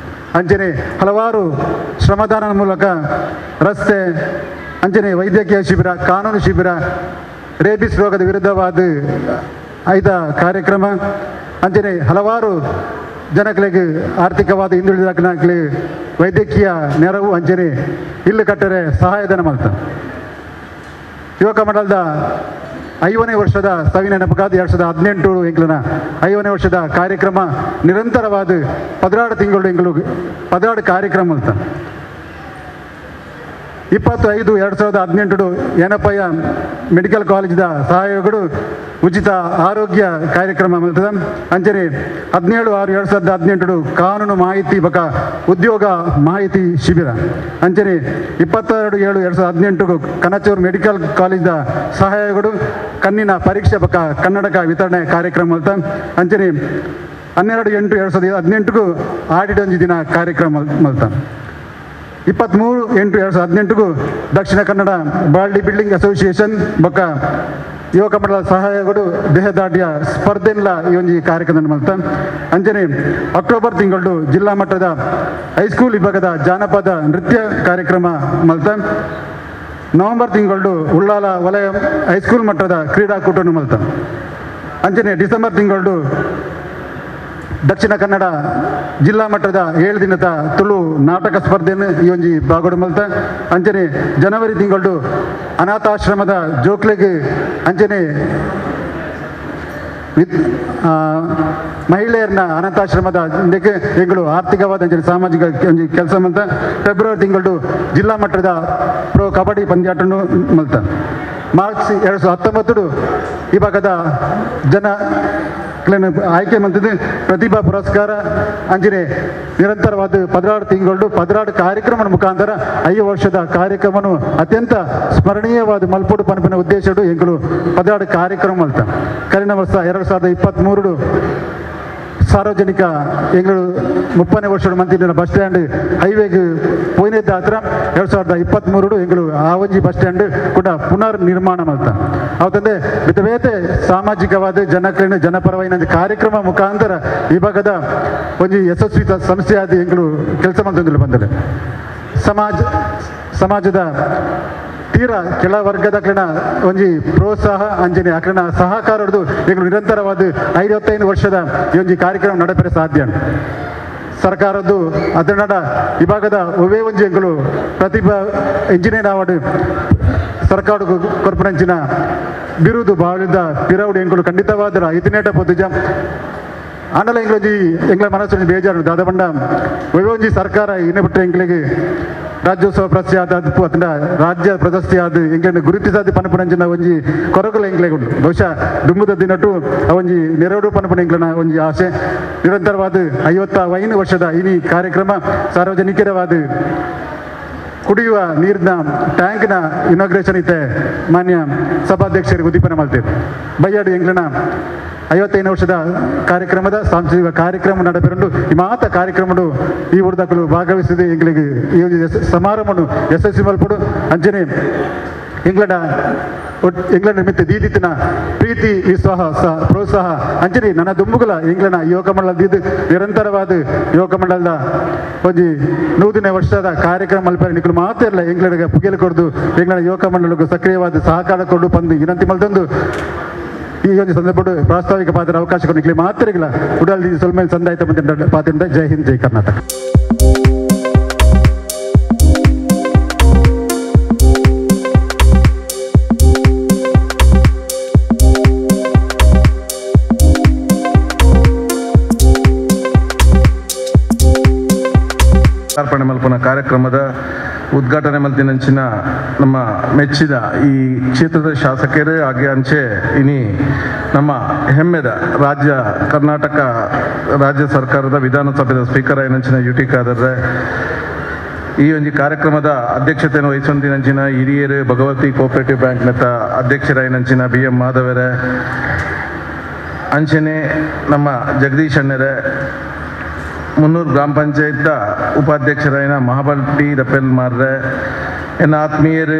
ಅಂಚನೆ ಹಲವಾರು ಶ್ರಮದಾನದ ಮೂಲಕ ರಸ್ತೆ, ಅಂಚನೆ ವೈದ್ಯಕೀಯ ಶಿಬಿರ, ಕಾನೂನು ಶಿಬಿರ, ರೇಬಿಸ್ ರೋಗದ ವಿರುದ್ಧವಾದ ಐದ ಕಾರ್ಯಕ್ರಮ, ಅಂಚನೆ ಹಲವಾರು ಜನಗಳಿಗೆ ಆರ್ಥಿಕವಾದ ಹಿಂದುಳಿದ ವೈದ್ಯಕೀಯ ನೆರವು, ಅಂಚನೆ ಇಲ್ಲು ಕಟ್ಟರೆ ಸಹಾಯಧನ ಮಾಡ್ತಾರೆ. ಯುವಕ ಮಂಡಲದ 50ನೇ ವರ್ಷದ ಸವಿನೆನಪುಗಾದ 2018 ಎಂಕ್ಲನ 50ನೇ ವರ್ಷದ ಕಾರ್ಯಕ್ರಮ ನಿರಂತರವಾದ 16 ತಿಂಗಳು ಎಂಕ್ಲು 16 ಕಾರ್ಯಕ್ರಮ ಅಂತ. 25/2018 ಏನಪ್ಪಯ್ಯ ಮೆಡಿಕಲ್ ಕಾಲೇಜಿದ ಸಹಯೋಗಗಳು ಉಚಿತ ಆರೋಗ್ಯ ಕಾರ್ಯಕ್ರಮ ಮಾಡ್ತದೆ. ಅಂಚನೆ 17/6/2018 ಕಾನೂನು ಮಾಹಿತಿ ಬಕ ಉದ್ಯೋಗ ಮಾಹಿತಿ ಶಿಬಿರ. ಅಂಚನೆ 22/7/2018 ಕನಚೂರು ಮೆಡಿಕಲ್ ಕಾಲೇಜಿದ ಸಹಾಯಗಳು ಕಣ್ಣಿನ ಪರೀಕ್ಷೆ ಬಕ ಕನ್ನಡಕ ವಿತರಣೆ ಕಾರ್ಯಕ್ರಮ ಮಾಡ್ತ. ಅಂಚನೆ 12/8/2018 ಆಡಿಟ್ ಒಂಜಿ ದಿನ ಕಾರ್ಯಕ್ರಮ ಮಾಡ್ತ. 23/8/2018 ದಕ್ಷಿಣ ಕನ್ನಡ ಬಾಲ್ಡಿ ಬಿಲ್ಡಿಂಗ್ ಅಸೋಸಿಯೇಷನ್ ಬೊಕ್ಕ ಯುವಕ ಮಂಡಲ ಸಹಾಯಗಳು ದೇಹದಾಢ್ಯ ಸ್ಪರ್ಧೆಲ್ಲ ಈ ಒಂದು ಕಾರ್ಯಕ್ರಮ ಮಾಡ್ತ. ಅಂಚನೆ ಅಕ್ಟೋಬರ್ ತಿಂಗಳು ಜಿಲ್ಲಾ ಮಟ್ಟದ ಹೈಸ್ಕೂಲ್ ವಿಭಾಗದ ಜಾನಪದ ನೃತ್ಯ ಕಾರ್ಯಕ್ರಮ ಮಲ್ತ. ನವೆಂಬರ್ ತಿಂಗಳು ಉಳ್ಳಾಲ ವಲಯ ಹೈಸ್ಕೂಲ್ ಮಟ್ಟದ ಕ್ರೀಡಾಕೂಟವನ್ನು ಮಲ್ತ. ಅಂಚನೆ ಡಿಸೆಂಬರ್ ತಿಂಗಳು ದಕ್ಷಿಣ ಕನ್ನಡ ಜಿಲ್ಲಾ ಮಟ್ಟದ 7 ದಿನದ ತುಳು ನಾಟಕ ಸ್ಪರ್ಧೆಯನ್ನು ಈ ಒಂಜಿ ಬಾಗೋಡು ಮಲ್ತ. ಅಂಚನೆ ಜನವರಿ ತಿಂಗಳು ಅನಾಥಾಶ್ರಮದ ಜೋಕ್ಲೆಗೆ ಅಂಚನೆ ಮಹಿಳೆಯರನ್ನ ಅನಾಥಾಶ್ರಮದ ಎಂಗಳು ಆರ್ಥಿಕವಾದ ಅಂಚನೆ ಸಾಮಾಜಿಕ ಒಂಜಿ ಕೆಲಸ ಮಲ್ತ. ಫೆಬ್ರವರಿ ತಿಂಗಳು ಜಿಲ್ಲಾ ಮಟ್ಟದ ಪ್ರೊ ಕಬಡ್ಡಿ ಪಂದ್ಯಾಟನ್ನು ಮಲ್ತ. ಮಾರ್ಚ್ 2019 ಈ ಭಾಗದ ಜನ ಆಯ್ಕೆ ಮಂತಿದ್ದು ಪ್ರತಿಭಾ ಪುರಸ್ಕಾರ ಅಂಚನೆ ನಿರಂತರವಾದ 16 ತಿಂಗಳು 16 ಕಾರ್ಯಕ್ರಮದ ಮುಖಾಂತರ 5 ವರ್ಷದ ಕಾರ್ಯಕ್ರಮನು ಅತ್ಯಂತ ಸ್ಮರಣೀಯವಾದ ಮಲ್ಪೋಡು ಪನ್ಪಿನ ಉದ್ದೇಶಡು ಎಂಗಳು 16 ಕಾರ್ಯಕ್ರಮ ಮಲ್ತ. ಕರಿನ ವರ್ಷ 2023 ಸಾರ್ವಜನಿಕ ಎಂಗಳು 30ನೇ ವರ್ಷದ ಮಂತಿನ ಬಸ್ ಸ್ಟ್ಯಾಂಡ್ ಹೈವೇಗೆ ಪೋಯಿನೆದ್ದ ಹತ್ರ 2023 ಎಂಗಳು ಆ ಒಂಜಿ ಬಸ್ ಸ್ಟ್ಯಾಂಡ್ ಕೂಡ ಪುನರ್ ನಿರ್ಮಾಣ ಮಲ್ತ. ಅವತ್ತಂದೆ ಬೇತೆ ಸಾಮಾಜಿಕವಾದ ಜನಕ್ಲೇನ ಜನಪರವಾದ ಕಾರ್ಯಕ್ರಮ ಮುಖಾಂತರ ಈ ಭಾಗದ ಒಂಜಿ ಯಶಸ್ವಿ ಸಂಸ್ಥೆಯಾದ ಎಂಗಳು ಕೆಲಸ ಮಾಡ್ತಂದಿಲ್ಲ ಬಂದರೆ ಸಮಾಜದ ತೀರಾ ಕೆಳ ವರ್ಗದ ಅಕ್ಲನ ಒಂಜಿ ಪ್ರೋತ್ಸಾಹ ಅಂಜನೆ ಅಕ್ಲನ ಸಹಕಾರದ್ದು ಎಂಗಳು ನಿರಂತರವಾದ 55 ವರ್ಷದ ಈ ಒಂಜಿ ಕಾರ್ಯಕ್ರಮ ನಡೆಪರೆ ಸಾಧ್ಯ. ಸರ್ಕಾರದ್ದು ಅದನ್ನಡ ವಿಭಾಗದ ಒವೇ ಒಂಜಿ ಎಂಕುಲು ಪ್ರತಿಭಾ ಇಂಜಿನಿಯರ್ ಆವಡ್ ಸರ್ಕಾರ ಕೊರ್ಪುನಂಚಿನ ಬಿರುದು ಬಾವಿದ ಪಿರವುಡು ಎಂಕುಲು ಖಂಡಿತವಾದ್ರ ಇತಿನೇಟ ಪೊದ್ದುಜ ಆಂಡಲ ಎಂಗ್ಲೊಂಜಿ ಎಂಗ್ಲ ಮನಸ್ಸು ಬೇಜಾರು ದಾದ ಪಂಡ ಒವೇ ಒಂಜಿ ಸರ್ಕಾರ ಇನ್ನೆ ಬಿಟ್ಟರೆ ಎಂಕ್ಲೆಗ್ ರಾಜ್ಯೋತ್ಸವ ಪ್ರಶಸ್ತಿ ಆದ ಅತ್ತಂಡ ರಾಜ್ಯ ಪ್ರಶಸ್ತಿ ಆದ ಎಂಕ್ಲೆನ್ ಗುರುತಿಸಾದ ಪನಪುನಂಚಿನ ಒಂಜಿ ಕೊರಗುಲ ಎಂಕ್ಲೆಗ್ ಉಂಡು. ಬಹುಶಃ ದುಂಬುದ ದಿನಟು ಒಂಜಿ ನೆರಡು ಪನಪುನ ಎಂಕ್ಲೆನ ಒಂಜಿ ಆಸೆ. ನಿರಂತರವಾದ 55 ವರ್ಷದ ಇನಿ ಕಾರ್ಯಕ್ರಮ ಸಾರ್ವಜನಿಕರವಾದ ಕುಡಿಯುವ ನೀರಿನ ಟ್ಯಾಂಕ್ನ ಇನಾಗ್ರೇಷನ್ ಇತ್ತೆ ಮಾನ್ಯ ಸಭಾಧ್ಯಕ್ಷರಿಗೆ ಉದ್ದೀಪನ ಮಾಡ್ತೇವೆ. ಬಯ್ಯಾಡಿ ಎಂಕ್ಲೆನ 55 ವರ್ಷದ ಕಾರ್ಯಕ್ರಮದ ಸಾಂಸ್ಕೃತಿಕ ಕಾರ್ಯಕ್ರಮ ನಡೆಪೆರುಂಡು. ಈ ಮಾತ ಕಾರ್ಯಕ್ರಮಡು ಈ ಊರ್ದಕಲು ಭಾಗವಹಿಸಿದ ಎಂಕ್ಲೆಗ್ ಈ ಒಂದು ಸಮಾರಂಭನು ಯಶಸ್ವಿ ಮಲ್ಪಡು. ಅಂಚನೆ ಇಂಗ್ಲೆಂಡ ಇಂಗ್ಲೆಂಡ್ ಮಿತ್ತ ದೀದಿತ್ತಿನ ಪ್ರೀತಿ ವಿಶ್ವಾಸ ಪ್ರೋತ್ಸಾಹ ಅಂಚನೆ ನನ್ನ ದುಂಬುಗಳ ಇಂಗ್ಲೆಂಡ ಯುವಕ ಮಂಡಲ ದೀದ್ ನಿರಂತರವಾದ ಯುವಕ ಮಂಡಲದ ಒಂಜಿ 100ನೇ ವರ್ಷದ ಕಾರ್ಯಕ್ರಮ ಮಲ್ಪರೆ ನಿಕುಲು ಮಾತ್ರ ಇಲ್ಲ ಇಂಗ್ಲೆಂಡ್ಗೆ ಪುಗೆಲು ಕೊಡ್ದು ಇಂಗ್ಲೆಂಡ್ ಯುವಕ ಮಂಡಲಕ್ಕೂ ಸಕ್ರಿಯವಾದ ಸಹಕಾರ ಕೊಡು ಪಂದು ವಿನಂತಿ ಮಲ್ತೊಂದು ಈ ಒಂದು ಸಂದರ್ಭ ಪ್ರಾಸ್ತಾವಿಕ ಪಾತ್ರ ಅವಕಾಶ ಕೊಡು ಮಾತ್ರ ಇಲ್ಲ ಉಡಲ್ ಸೊಲ್ಮೇಲೆ ಸಂದಾಯಿತ ಬಂದ ಪಾತ್ರಿಂದ. ಜೈ ಹಿಂದ್, ಜೈ ಕರ್ನಾಟಕ. ಅರ್ಪಣೆ ಮಲ್ಪುನ ಕಾರ್ಯಕ್ರಮದ ಉದ್ಘಾಟನೆ ಮಲ್ತಿನಂಚಿನ ನಮ್ಮ ಮೆಚ್ಚಿದ ಈ ಕ್ಷೇತ್ರದ ಶಾಸಕರು ಹಾಗೆ ಅಂಚೆ ಇನಿ ನಮ್ಮ ಹೆಮ್ಮೆದ ರಾಜ್ಯ ಕರ್ನಾಟಕ ರಾಜ್ಯ ಸರ್ಕಾರದ ವಿಧಾನಸಭೆಯ ಸ್ಪೀಕರ್ ಆಯಿನಂಚಿನ ಯು ಟಿ ಖಾದರ್ ಈ ಒಂದು ಕಾರ್ಯಕ್ರಮದ ಅಧ್ಯಕ್ಷತೆಯನ್ನು ವಹಿಸೊಂದಿನಂಚಿನ ಹಿರಿಯರು ಭಗವತಿ ಕೋಆಪರೇಟಿವ್ ಬ್ಯಾಂಕ್ನತ್ತ ಅಧ್ಯಕ್ಷರಾಯಿನಂಚಿನ ಬಿ ಎಂ ಮಾಧವರೇ ಅಂಚನೆ ನಮ್ಮ ಜಗದೀಶ್ ಅಣ್ಣರೇ ಮುನ್ನೂರು ಗ್ರಾಮ ಪಂಚಾಯತ್ ಉಪಾಧ್ಯಕ್ಷರಾಯಿನ ಮಹಾಬಲ್ಟಿ ದಪ್ಪೆಲ್ ಮಾರ್ರೆ ಎನ್ನ ಆತ್ಮೀಯರು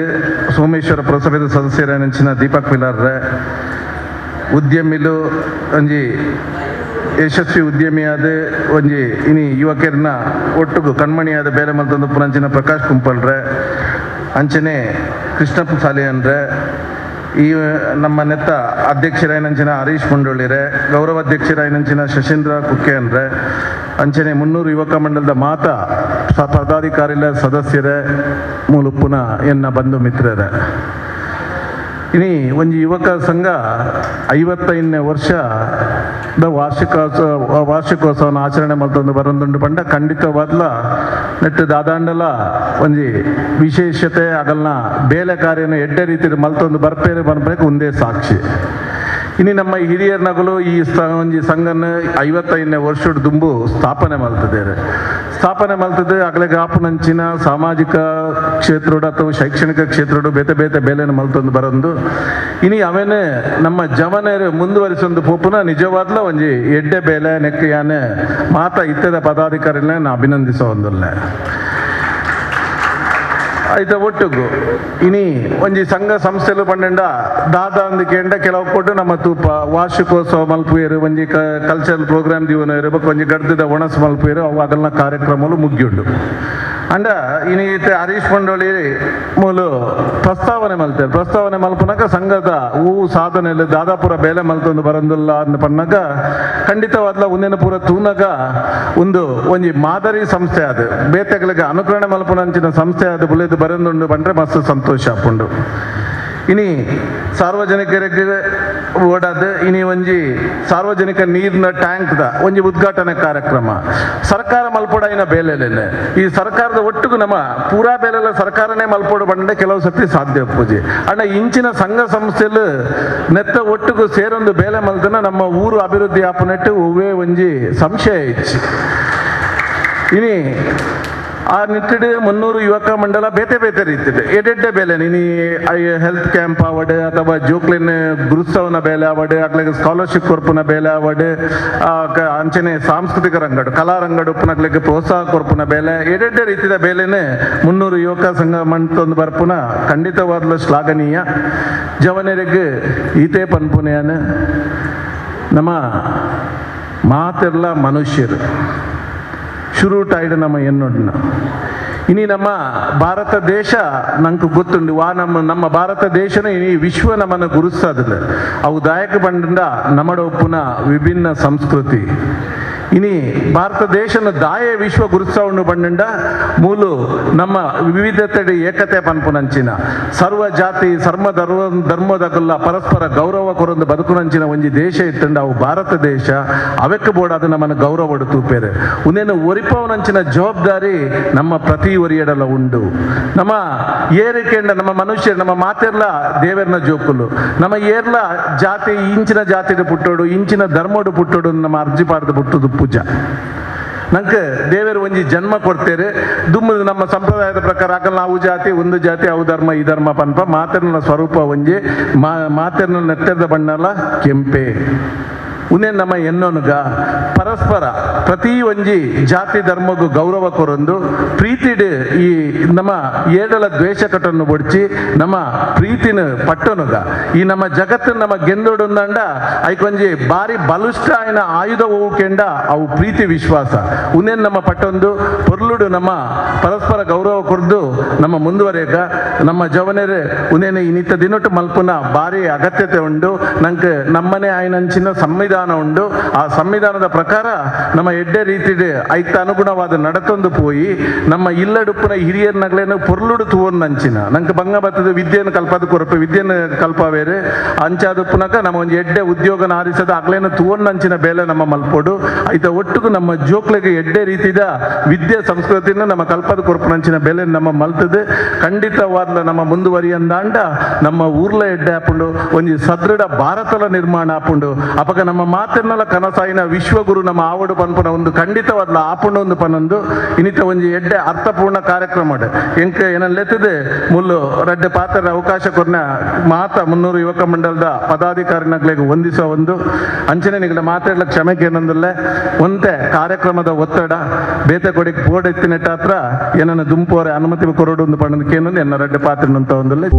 ಸೋಮೇಶ್ವರ ಪುರಸಭೆದ ಸದಸ್ಯರಾಯಿನಂಚಿನ ದೀಪಕ್ ಪಿಲಾರ್ರೆ ಉದ್ಯಮಿಲು ಒಂಜಿ ಯಶಸ್ವಿ ಉದ್ಯಮಿಯಾದ ಒಂಜಿ ಇನಿ ಯುವಕರನ್ನ ಒಟ್ಟುಗು ಕಣ್ಮಣಿಯಾದ ಬೇರೆ ಮಲ್ತೊಂದು ಪುನಂಚಿನ ಪ್ರಕಾಶ್ ಕುಂಪಲ್ರೆ ಅಂಚನೆ ಕೃಷ್ಣಪ್ಪ ಸಾಲಿಯನ್ರೆ ಈ ನಮ್ಮ ನೆತ್ತ ಅಧ್ಯಕ್ಷರಾಯಿನಂಚಿನ ಹರೀಶ್ ಮುಂಡೋಳಿರೆ ಗೌರವ ಅಧ್ಯಕ್ಷರಾಯಿನಂಚಿನ ಶಶೀಂದ್ರ ಕುಕ್ಕೆ ಅಂದ್ರೆ ಅಂಚನೆ 300 ಯುವಕ ಮಂಡಲದ ಮಾತಾ ಪದಾಧಿಕಾರಿಲ ಸದಸ್ಯರೇ ಮೂಲುಪ್ಪುನ ಎನ್ನ ಬಂಧು ಮಿತ್ರರೇ. ಇನಿ ಒಂಜಿ ಯುವಕ ಸಂಘ 55ನೇ ವರ್ಷದ ವಾರ್ಷಿಕೋತ್ಸವನ ಆಚರಣೆ ಮಲ್ತೊಂದು ಬರೊಂದುಂಡು ಪಂಡ ಖಂಡಿತವಾದ್ಲ ನೆಟ್ಟು ದಾದಾಂಡಲ ಒಂಜಿ ವಿಶೇಷತೆ ಅಗಲ್ನ ಬೇಲೆ ಕಾರ್ಯನ ಎಡ್ಡೆ ರೀತಿಯಲ್ಲಿ ಮಲ್ತೊಂದು ಬರ್ಪೇರೆ ಬನ್ಬೇಕು ಒಂದೇ ಸಾಕ್ಷಿ. ಇನಿ ನಮ್ಮ ಹಿರಿಯರ್ನಗಲು ಈ ಒಂಜಿ ಸಂಘನ 55ನೇ ವರ್ಷದ ದುಂಬು ಸ್ಥಾಪನೆ ಮಲ್ತದೇರೆ. ಸ್ಥಾಪನೆ ಮಲ್ತದೆ ಅಗಲೆಗೆ ಆಪುನಂಚಿನ ಸಾಮಾಜಿಕ ಕ್ಷೇತ್ರೋಡು ಅಥವಾ ಶೈಕ್ಷಣಿಕ ಕ್ಷೇತ್ರೋಡು ಬೇತೆ ಬೇತೆ ಬೇಲೆನ ಮಲ್ತೊಂದು ಬರೊಂದು ಇನಿ ಅವೇನೆ ನಮ್ಮ ಜವನರು ಮುಂದುವರಿಸೊಂದು ಪೋಪುನ ನಿಜವಾದ್ಲ ಒಂಜಿ ಎಡ್ಡೆ ಬೇಲೆ ನೆಕ್ ಯಾನೆ ಮಾತ ಇತ್ತದ ಪದಾಧಿಕಾರಿಗಳನ್ನ ನಾ ಅಭಿನಂದಿಸೋ ಒಂದಲ್ಲ ಆಯ್ತಾ ಒಟ್ಟುಗು. ಇನಿ ಒಂಜಿ ಸಂಘ ಸಂಸ್ಥೆಲು ಪಂಡೆಂಡ ದಾದ ಅಂದಕೇಂಡ ಕೆಲವು ಕೊಟ್ಟು ನಮ್ಮ ತೂಪ ವಾರ್ಷಿಕೋತ್ಸವ ಮಲ್ಪುಯರು ಒಂಜಿ ಕಲ್ಚರಲ್ ಪ್ರೋಗ್ರಾಮ್ ದೀವನರು ಬೊಕ್ಕ ಒಂಜಿ ಗಡ್ದದ ಒಣಸ್ ಮಲ್ಪುಯರು ಅವು ಅಗಲ್ನ ಕಾರ್ಯಕ್ರಮಲು ಮುಗ್ಯುಂಡು. ಅಂಡ ಇನಿ ಹರೀಶ್ ಮಂಡೋಳಿ ಮೂಲು ಪ್ರಸ್ತಾವನೆ ಮಲ್ತಾರೆ. ಪ್ರಸ್ತಾವನೆ ಮಲ್ಪುನಗ ಸಂಘದ ಹೂವು ಸಾಧನೆಯಲ್ಲಿ ದಾದಾಪುರ ಬೇಲೆ ಮಲ್ತೊಂದು ಬರಂದಿಲ್ಲ ಅಂದ್ ಪನ್ನಗ ಖಂಡಿತವಾದ್ಲ ಒಂದಿನ ಪೂರ ತೂನಗ ಒಂದು ಒಂಜಿ ಮಾದರಿ ಸಂಸ್ಥೆ ಅದು ಬೇತೆಗಳಿಗೆ ಅನುಕರಣೆ ಮಲ್ಪುನಂಚಿನ ಸಂಸ್ಥೆ ಅದು ಬುಲೆದು ಬರಂದುಂಡು ಪಂಡ್ರೆ ಮಸ್ತ್ ಸಂತೋಷ ಆಪುಂಡು. ಇನಿ ಸಾರ್ವಜನಿಕರಿಗೆ ಓಡಾದ ಇನಿ ಒಂಜಿ ಸಾರ್ವಜನಿಕ ನೀರಿನ ಟ್ಯಾಂಕ್ದ ಒಂಜಿ ಉದ್ಘಾಟನೆ ಕಾರ್ಯಕ್ರಮ ಸರ್ಕಾರ ಮಲ್ಪೊಡಾಯಿನ ಬೇಲೆಲೇನೆ ಈ ಸರ್ಕಾರದ ಒಟ್ಟಿಗೂ ನಮ್ಮ ಪೂರಾ ಬೇಲೆಲ್ಲ ಸರ್ಕಾರನೇ ಮಲ್ಪೊಡು ಬಂಡೆ ಕೆಲವು ಸರ್ತಿ ಸಾಧ್ಯ ಪೂಜೆ ಅಣ್ಣ ಇಂಚಿನ ಸಂಘ ಸಂಸ್ಥೆಲು ನೆತ್ತ ಒಟ್ಟಿಗೂ ಸೇರೊಂದು ಬೇಲೆ ಮಲ್ತನ ನಮ್ಮ ಊರು ಅಭಿವೃದ್ಧಿ ಆಪನೆಟ್ಟು ಒವ್ವೇ ಒಂಜಿ ಸಂಶಯ ಇಚ್ಚಿ. ಇನಿ ಆ ನಿಟ್ಟಿಡು 300 ಯುವಕ ಮಂಡಲ ಬೇತೆ ಬೇತೆ ರೀತಿದೆ ಎಡೆಡ್ಡೆ ಬೇಲೆ ನೀನು ಹೆಲ್ತ್ ಕ್ಯಾಂಪ್ ಆವಡ್ ಅಥವಾ ಜೋಕ್ಲಿನ್ ಗುರುತ್ಸವನ ಬೇಲೆ ಆವಡ್ ಅಕ್ಲೆಗ್ ಸ್ಕಾಲರ್ಶಿಪ್ ಕೊರ್ಪುನ ಬೇಲೆ ಆವಡ್ ಅಂಚನೆ ಸಾಂಸ್ಕೃತಿಕ ರಂಗಡು ಕಲಾ ರಂಗಡು ಉಪ್ಪುನಕ್ಲೆಗ್ ಪ್ರೋತ್ಸಾಹ ಕೊರ್ಪುನ ಬೇಲೆ ಎಡೆಡ್ಡೆ ರೀತಿದ ಬೇಲೆನೆ 300 ಯುವಕ ಸಂಘ ಮಂತೊಂದು ಬರ್ಪುನ ಖಂಡಿತವಾದ್ಲ ಶ್ಲಾಘನೀಯ. ಜವನರಿಗೆ ಈತೆ ಪನ್ಪುನೆಯನ್ ನಮ್ಮ ಮಾತೆಲ್ಲ ಮನುಷ್ಯರು ಶುರುಟಾಯ್ಡು ನಮ್ಮ ಎನ್ನೊಡ್ನ ಇನಿ ನಮ್ಮ ಭಾರತ ದೇಶ ನಂಗೆ ಗೊತ್ತುಂಡು ವಾ ನಮ್ಮ ನಮ್ಮ ಭಾರತ ದೇಶನ ಇನಿ ವಿಶ್ವ ನಮ್ಮನ್ನು ಗುರುತಿಸೋದಿಲ್ಲ. ಅವು ದಾಯಕ ಬಂಡ ನಮ್ಮಡ ಒಪ್ಪುನ ವಿಭಿನ್ನ ಸಂಸ್ಕೃತಿ. ಇನಿ ಭಾರತ ದೇಶನ ದಾಯ ವಿಶ್ವ ಗುರುತ್ಸವವನ್ನು ಬಂಡ ಮೂಲು ನಮ್ಮ ವಿವಿಧತೆ ಏಕತೆ ಪನ್ಪುನಂಚಿನ ಸರ್ವ ಜಾತಿ ಸರ್ಮ ಧರ್ಮದಗುಲ್ಲ ಪರಸ್ಪರ ಗೌರವ ಕೊರೊಂದು ಬದುಕುನಂಚಿನ ಒಂಜಿ ದೇಶ ಇತ್ತಂಡ ಅವು ಭಾರತ ದೇಶ. ಅವೆಕ್ಕ ಬೋಡಾದ ನಮ್ಮನ್ನು ಗೌರವ ತೂಪೇರೆ ಉಂದೇನು ಒರಿಪವನಂಚಿನ ಜವಾಬ್ದಾರಿ ನಮ್ಮ ಪ್ರತಿ ಒರಿಯಡಲ ಉಂಡು. ನಮ್ಮ ಏರಿಕೆಂಡ ನಮ್ಮ ಮನುಷ್ಯರು ನಮ್ಮ ಮಾತೆರ್ಲ ದೇವರ್ನ ಜೋಕುಲು, ನಮ್ಮ ಏರ್ಲ ಜಾತಿ ಇಂಚಿನ ಜಾತಿಡು ಪುಟ್ಟೋಡು ಇಂಚಿನ ಧರ್ಮಡು ಪುಟ್ಟೋಡು ನಮ್ಮ ಅರ್ಜಿ ಪಾಡ್ದು ಪುಟ್ಟುದು ಪೂಜಾ. ನಂಗೆ ದೇವರು ಒಂಜಿ ಜನ್ಮ ಕೊಡ್ತೇರೆ ದುಮ್ಮು ನಮ್ಮ ಸಂಪ್ರದಾಯದ ಪ್ರಕಾರ ಆಗಲ್ಲ ಅವು ಜಾತಿ ಒಂದು ಜಾತಿ ಅವು ಧರ್ಮ ಈ ಧರ್ಮ ಪನ್ಪ ಮಾತೆರ್ನ ಸ್ವರೂಪ ಒಂಜಿ ಮಾತೆರ್ನ ನೆತ್ತೆರ್ದ ಬಣ್ಣಲ ಕೆಂಪೆ. ಉನ್ನೇ ನಮ್ಮ ಎನ್ನೊನುಗ ಪರಸ್ಪರ ಪ್ರತಿ ಒಂಜಿ ಜಾತಿ ಧರ್ಮಗೂ ಗೌರವ ಕೊರೊಂದು ಪ್ರೀತಿಡ್ ಈ ನಮ್ಮ ಏಡಲ ದ್ವೇಷ ಕಟನ್ನು ಬೊಡ್ಚಿ ನಮ್ಮ ಪ್ರೀತಿನ ಪಟ್ಟನುಗ ಈ ನಮ್ಮ ಜಗತ್ತು ನಮ್ಮ ಗೆಂದೊಡುಂದಂಡ ಐಕೊಂಜಿ ಬಾರಿ ಬಲುಷ್ಟ ಆಯ್ನ ಆಯುಧ ಕೆಂಡ ಅವು ಪ್ರೀತಿ ವಿಶ್ವಾಸ. ಉನ್ನೇನು ನಮ್ಮ ಪಟ್ಟೊಂದು ಪೊರ್ಲುಡು ನಮ್ಮ ಪರಸ್ಪರ ಗೌರವ ಕೊರ್ದು ನಮ್ಮ ಮುಂದುವರೆಗ ನಮ್ಮ ಜವನರೇ ಉನ್ನೇನು ಇನ್ನಿತ್ತ ದಿನೊಟ್ಟು ಮಲ್ಪುನ ಬಾರಿ ಅಗತ್ಯತೆ ಉಂಡು. ನಂಗೆ ನಮ್ಮನೆ ಆಯ್ನಂಚಿನ ಸಂವಿಧಾನ ಉಂಡು. ಆ ಸಂವಿಧಾನದ ಪ್ರಕಾರ ನಮ್ಮ ಎಡ್ಡೆ ರೀತಿಡೆ ಐತ ಅನುಗುಣವಾದ ನಡತೊಂದು ಪೋಯಿ ನಮ್ಮ ಇಲ್ಲಡುಪ್ಪುನ ಹಿರಿಯರ್ನಗಳೇನು ಪೊರ್ಲುಡು ತೂವೊಂದಂಚಿನ ನಂಗೆ ಬಂಗ ಬತ್ತದ ವಿದ್ಯೆಯನ್ನು ಕಲ್ಪದ ಕೊರಪೆ ವಿದ್ಯೆಯನ್ನು ಕಲ್ಪವೇರೆ ಅಂಚಾದುಪ್ಪುನಕ ನಮ್ಮ ಒಂದು ಎಡ್ಡೆ ಉದ್ಯೋಗನ ಆರಿಸದ ಅಗ್ಲೇನು ತೂವೊಂದಂಚಿನ ಬೇಲೆ ನಮ್ಮ ಮಲ್ಪೋಡು ಐತ ಒಟ್ಟುಗು ನಮ್ಮ ಜೋಕ್ಲೆಗೆ ಎಡ್ಡೆ ರೀತಿದ ವಿದ್ಯೆ ಸಂಸ್ಕೃತಿನ ನಮ್ಮ ಕಲ್ಪದ ಕೊರಪುನಂಚಿನ ಬೆಲೆ ನಮ್ಮ ಮಲ್ತದೆ ಖಂಡಿತವಾದ ನಮ್ಮ ಮುಂದುವರಿಯಂದಾಂಡ ನಮ್ಮ ಊರ್ಲ ಎಡ್ಡೆ ಆಪುಂಡು ಒಂಜಿ ಸದೃಢ ಭಾರತದ ನಿರ್ಮಾಣ ಆಪುಂಡು. ಅಪಗ ನಮ್ಮ ಮಾತೆರ್ನಲ ಕನಸಾಯಿನ ವಿಶ್ವಗುರು ನಮ್ಮ ಆವಡು ಪನ್ಪುನ ಒಂದು ಖಂಡಿತವಾದ ಆಪುಂಡು ಒಂದು ಪನೊಂದು ಇನ್ನಿತ ಒಂಜಿ ಎಡ್ಡೆ ಅರ್ಥಪೂರ್ಣ ಕಾರ್ಯಕ್ರಮ ಎಂಕ್ ಏನಲ್ಲೆತ್ತದೆ ಮುಲ್ಲು ರಡ್ಡೆ ಪಾತ್ರ ಅವಕಾಶ ಕೊರ್ನ ಮಾತ 300 ಯುವಕ ಮಂಡಲದ ಪದಾಧಿಕಾರಿನಗಳಿಗೆ ವಂದಿಸುವ ಒಂದು ಅಂಚನೆ ನಿಗಡ ಮಾತಾಡಲ ಕ್ಷಮೆಗೆ ಏನಂದಲ್ಲೇ ಒಂತೆ ಕಾರ್ಯಕ್ರಮದ ಒತ್ತಡ ಬೇತೆ ಕೊಡಿಗೆ ಬೋರ್ಡ್ ಎತ್ತಿನೆಟ್ಟ ಹತ್ರ ಏನನ್ನ ದುಂಪೋರೆ ಅನುಮತಿ ಕೊರಡು ಒಂದು ಪಣ್ಣದಕ್ಕೇನೊಂದು ಎನ್ನ ರಡ್ಡೆ ಪಾತ್ರನಂತ ಒಂದಲ್ಲೇ.